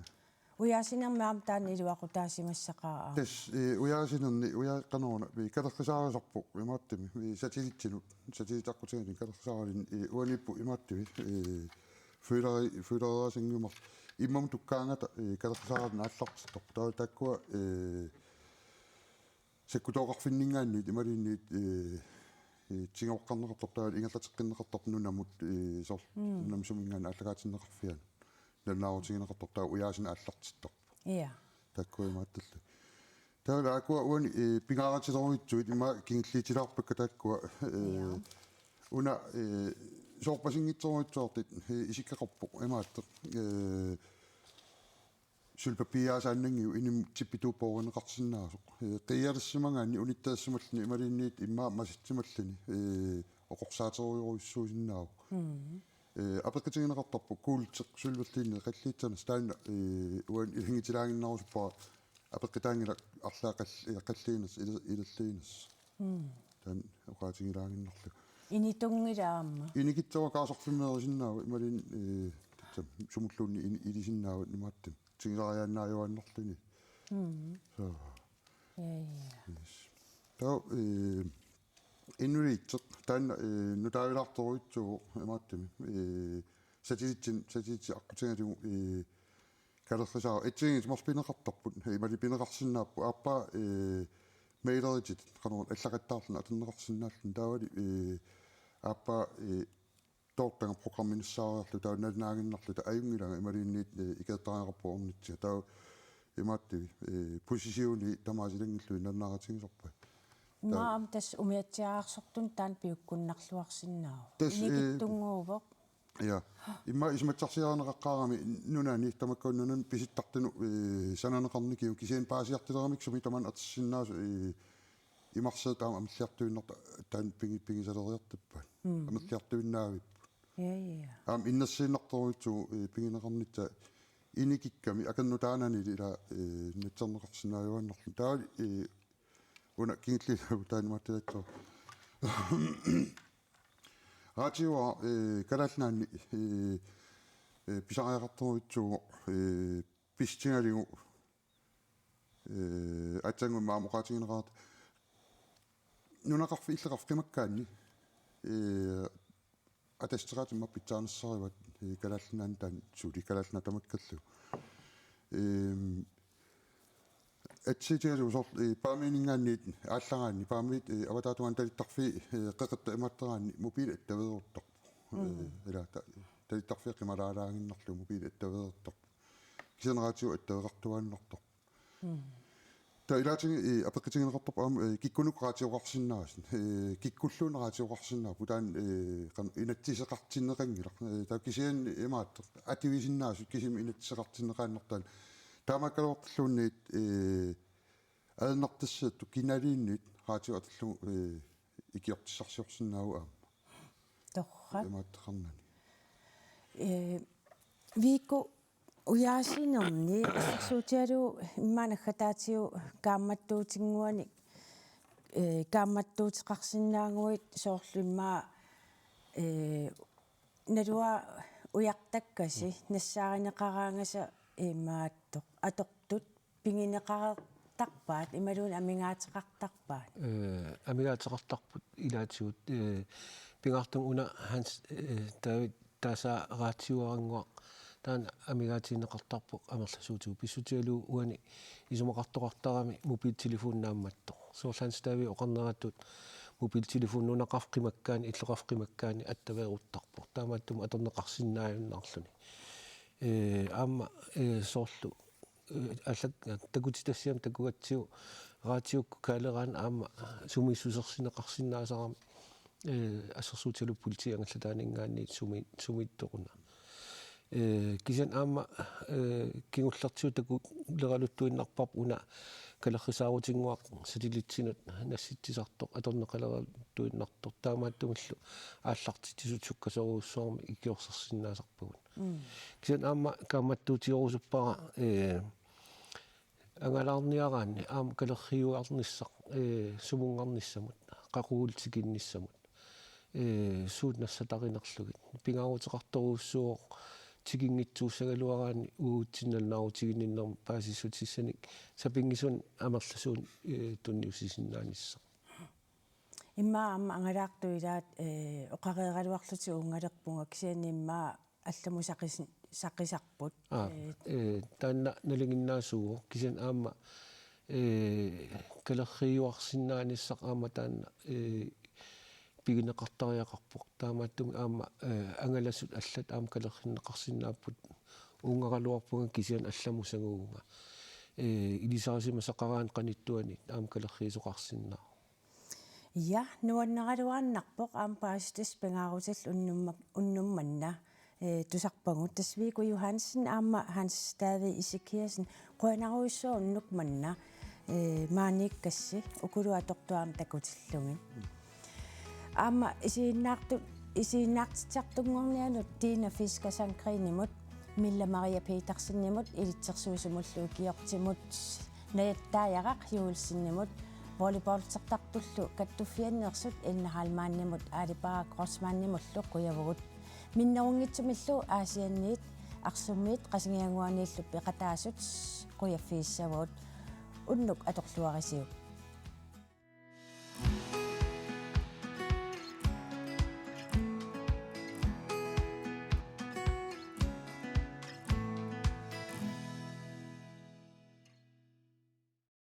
Ujaasinermi aamma taanna iluaqutaasimassaqaara aamma. Tassa, eh, ujaasinerni, uja-, qanoruna, eh, kalerrisaarisarpoq imaattumik, eh, satellitinut, satellit aqqutigalugit kalerrisaaraluni, eh, uaniippoq imaattumik, eh, føleri-, føleriaasannguummar-, immamut tukkaangata, eh, kalerrisaaraluni aallartittarpoq. Taava taakkua, eh, sakkutooqarfinninngaanniit imaluunniit, eh, eh, tigoqqarneqartarput taava ingerlateqqinneqartarput nunamut, eh, soorlu Mm. nunamut suminngaanniit aallakaatinneqarfianut. nalunaarutigineqartarpoq, taava ujaasineq aallartittarpoq. Ja. Taakkua imaattallugit. Taava taakkua uani, eh, pingaarutileruitsuit ima kingulliutilaarpakka taakkua, eh, Ja. Una, eh, soorpasinngitsoruitsuartut, eh, isikkoqarpoq imaattoq. Eh, sølvpapiiaasaannanngiuk inim tippituup poorineqarsinnaasoq. Eh, qiialersimagaanni unitteersimalluni imaluunniit immaqa masatsimalluni, eh, oqorsaaterujorujussuusinnaavoq. Eh, apeqqutigineqartarpoq kuulteq sølverliinneq qalliutsanersoq taanna, eh, uani ilanngutilaaginnarusuppara apeqqutaanngilaq arlaat qall-, eh, qalliunersoq, ila-, ilalliunersoq. Taanna oqaatigilaaginnarlugu. Initunngilaamma. Inikitsuara kaasarfimmeerisinnaavoq imaluunniit, eh, tassami sumulluunniit ini-, ilisinnaavoq imaattumik. Tigulariaannaajuaannarluni. Så. Ja, ja. Yes. Taava, eh, inuliitseq taanna, eh, nutaavilaartorujussuuvoq imaattumik. Eh, satellitsinik, satellitsinik aqqutigalugu, eh, kalerrisaarut. Assigiinngitsut marluk pineqartarput, eh, imaluunniit pineqarsinnaapput. Aappaa, eh, maileritit, qanoruna allaqattaarluni atorneqarsinnaalluni. Taavali, eh, aappaa, eh, toortagaq programmi nassaariarlugu taava nalunaaginnarluta ajunngilanga imaluunniit, eh, ikeertariaqarpoq ornitsiga. Taava imaattut, eh, positioni tamaasa ilanngullugu nalunaarutigisarpaat. Immaqa aamma tassa umiatsiaarsortunut taanna piukkunnarluarsinnaavoq. Tassa, eh, Inikittunnguuvoq. Ja. Immaqa isumassarsiarineqaqqaarami nunani tamakku nunani pisuttartunut, eh, sananeqarnikkut kisianni paasiartuleramik sumi tamanna atorsinnaasoq, eh, imarseertut aamma amerliartuinnartut taanna pigi-, pigisaleriartuppaat. Amerliartuinnaavipput. Ja, ja. Aamma innersuunnartorujussuuvoq, eh, pigineqarnissaa inikikkami akornutaanani ila, eh, natserneqarsinnaajuaannarluni. Taava, eh, una kingulliullugu taanna imaattuaatsoq. Raatiua, eh, Kalaallit Nunaanni, eh, eh, pisariaqartorujussuuvoq, eh, pissutigalugu, eh, aatsaannguamik aamma oqaatigineqarata nunaqarfik illoqarfik qimakkaanni, eh, ataatseqaatit immaqa pitsaanersarissavat, eh, Kalaallit Nunaanni taanna suli Kalaallit Nunaat tamakkerlugu. Ehm, atsiitigalugu soorlu, eh, Paamiuninngaanniit aallaraanni, Paamiut, eh, avataatungaani talittarfii, eh, qeqertat imaattoraanni mobiili attaveeruttarpoq. Eh, ila ta-, talittarfii qimalaalaaginnarlugu mobiili attaveeruttarpoq. Kisianni raatiua attaveqartuaannartarpoq. Taava ilaatigut, eh, apeqqutigineqartarpoq aamma, eh, kikkunuku raatioqarsinnaasut, eh, kikkulluunniit raatioqarsinnaapput taanna, eh, qan-, inatsiseqartinneqanngilaq. Eh, taava kisianni imaattoq atuisinnaasut kisimi inatsiseqartinneqaannartarput. Taamaakkaluartilluunniit, eh, ajornartorsiortut kinaluunniit raatio atorlugu, eh, ikiortissarsiorsinnaavoq aamma. Torrak. Imaattoqarnani. Eh, Viikku ujaasinerni assersuutigalugu immaqa naggataatigut kaammattuutinnguanik, eh, kaammattuuteqarsinnaaguit soorlu immaqa, eh, naluara ujartakkasi nassaarineqaraangasi imaattoq atortut pigineqareertarpaat imaluunniit amigaateqartarpaat? Eh, amigaateqartarput ilaatigut, eh, pingaartumik una Hans, eh, David tassa raatiuarannguaq taanna amigaatigineqartarpoq amerlasuutigut pissutigalugu uani isumaqartoqartarami mobiltelefoni naammattoq. Soorlu Hans David oqarneratut mobiltelefoni nunaqarfik qimakkaanni, illoqarfik qimakkaanni attaveeruttarpoq. Taamaattumik atorneqarsinnaajunnaarluni. Eh, aamma, eh, soorlu eh, allak-, takutitassiami takugatsigu raatiukkut kaaleraanni aamma sumiissusersineqarsinnaasarami, eh, assersuutigalugu politiit angallataaninngaanniit sumi-, sumiittoq una. Eh, kisianni aamma, eh, kingullertigut takuleraluttuinnarparput una kalerrisaarutinnguaq satellitsinut nassitsisartoq atorneqaleraluttuinnartoq taamaattumillu aallartitsisut sukkasoorujussuarmik ikiorsersinnaasarpagut. Kisianni aamma kaammattuutigerusuppara, eh, angalaarniaraanni aamma kalerriiuarnissaq, eh, sumunngarnissamut, qaqugu tikinnissamut, eh, suut nassatarinerlugit. Pingaaruteqartorujussuuvoq tikinngitsuussagaluaraanni uagutsinnut nalunaarutiginninnermut paasissutissanik sapinngisunut amerlasuunik, eh, tunniussisinnaanissaq. Immaqa aamma angalaartut ilaat, eh, oqareeraluarlutik uungalerpunga kisianni immaqa allamut saqis-, saqisarput. Aa, eh, eh, taanna nalinginnaasuuvoq kisianni aamma, eh, kalerriiuarsinnaanissaq aamma taanna, eh, pigineqartariaqarpoq. Taamaattumik aamma, eh, angalasut allat aamma kalerrinneqarsinnaapput Uungaraluarpunga kisianni allamut sanguvunga. Ee, ilisarisimasaqaraanni qanittuani aamma kalerriisoqarsinnaavoq. Ja, nuannaraluarnarpoq aamma paasissutissat pingaarutillit unnumma-, unnuk manna, ee, tusarpagut. Tassa V K Johansen aamma Hans David Ezekiassen, qujanarujussuaq unnuk manna, ee, maaniikkassi ukulu atortut aamma takutillugit. Aamma isiginnaartu-, isiginnaartitsisartunngornianut Tina Fisker Sandgreenimut, Mille Maria Petersenimut, ilitsersuisimullu ikiortimut Najattaajaraq Joelsenimut, volleyballsertartullu kattuffianneersut Elna Heilmannimut, Aali Baara Grossmannimullu qujavugut. Minnerunngitsumillu Aasianniit, Arsummiit Qasigiannguaniillu peqataasut qujaffigissavagut. Unnuk atorluarisiuk.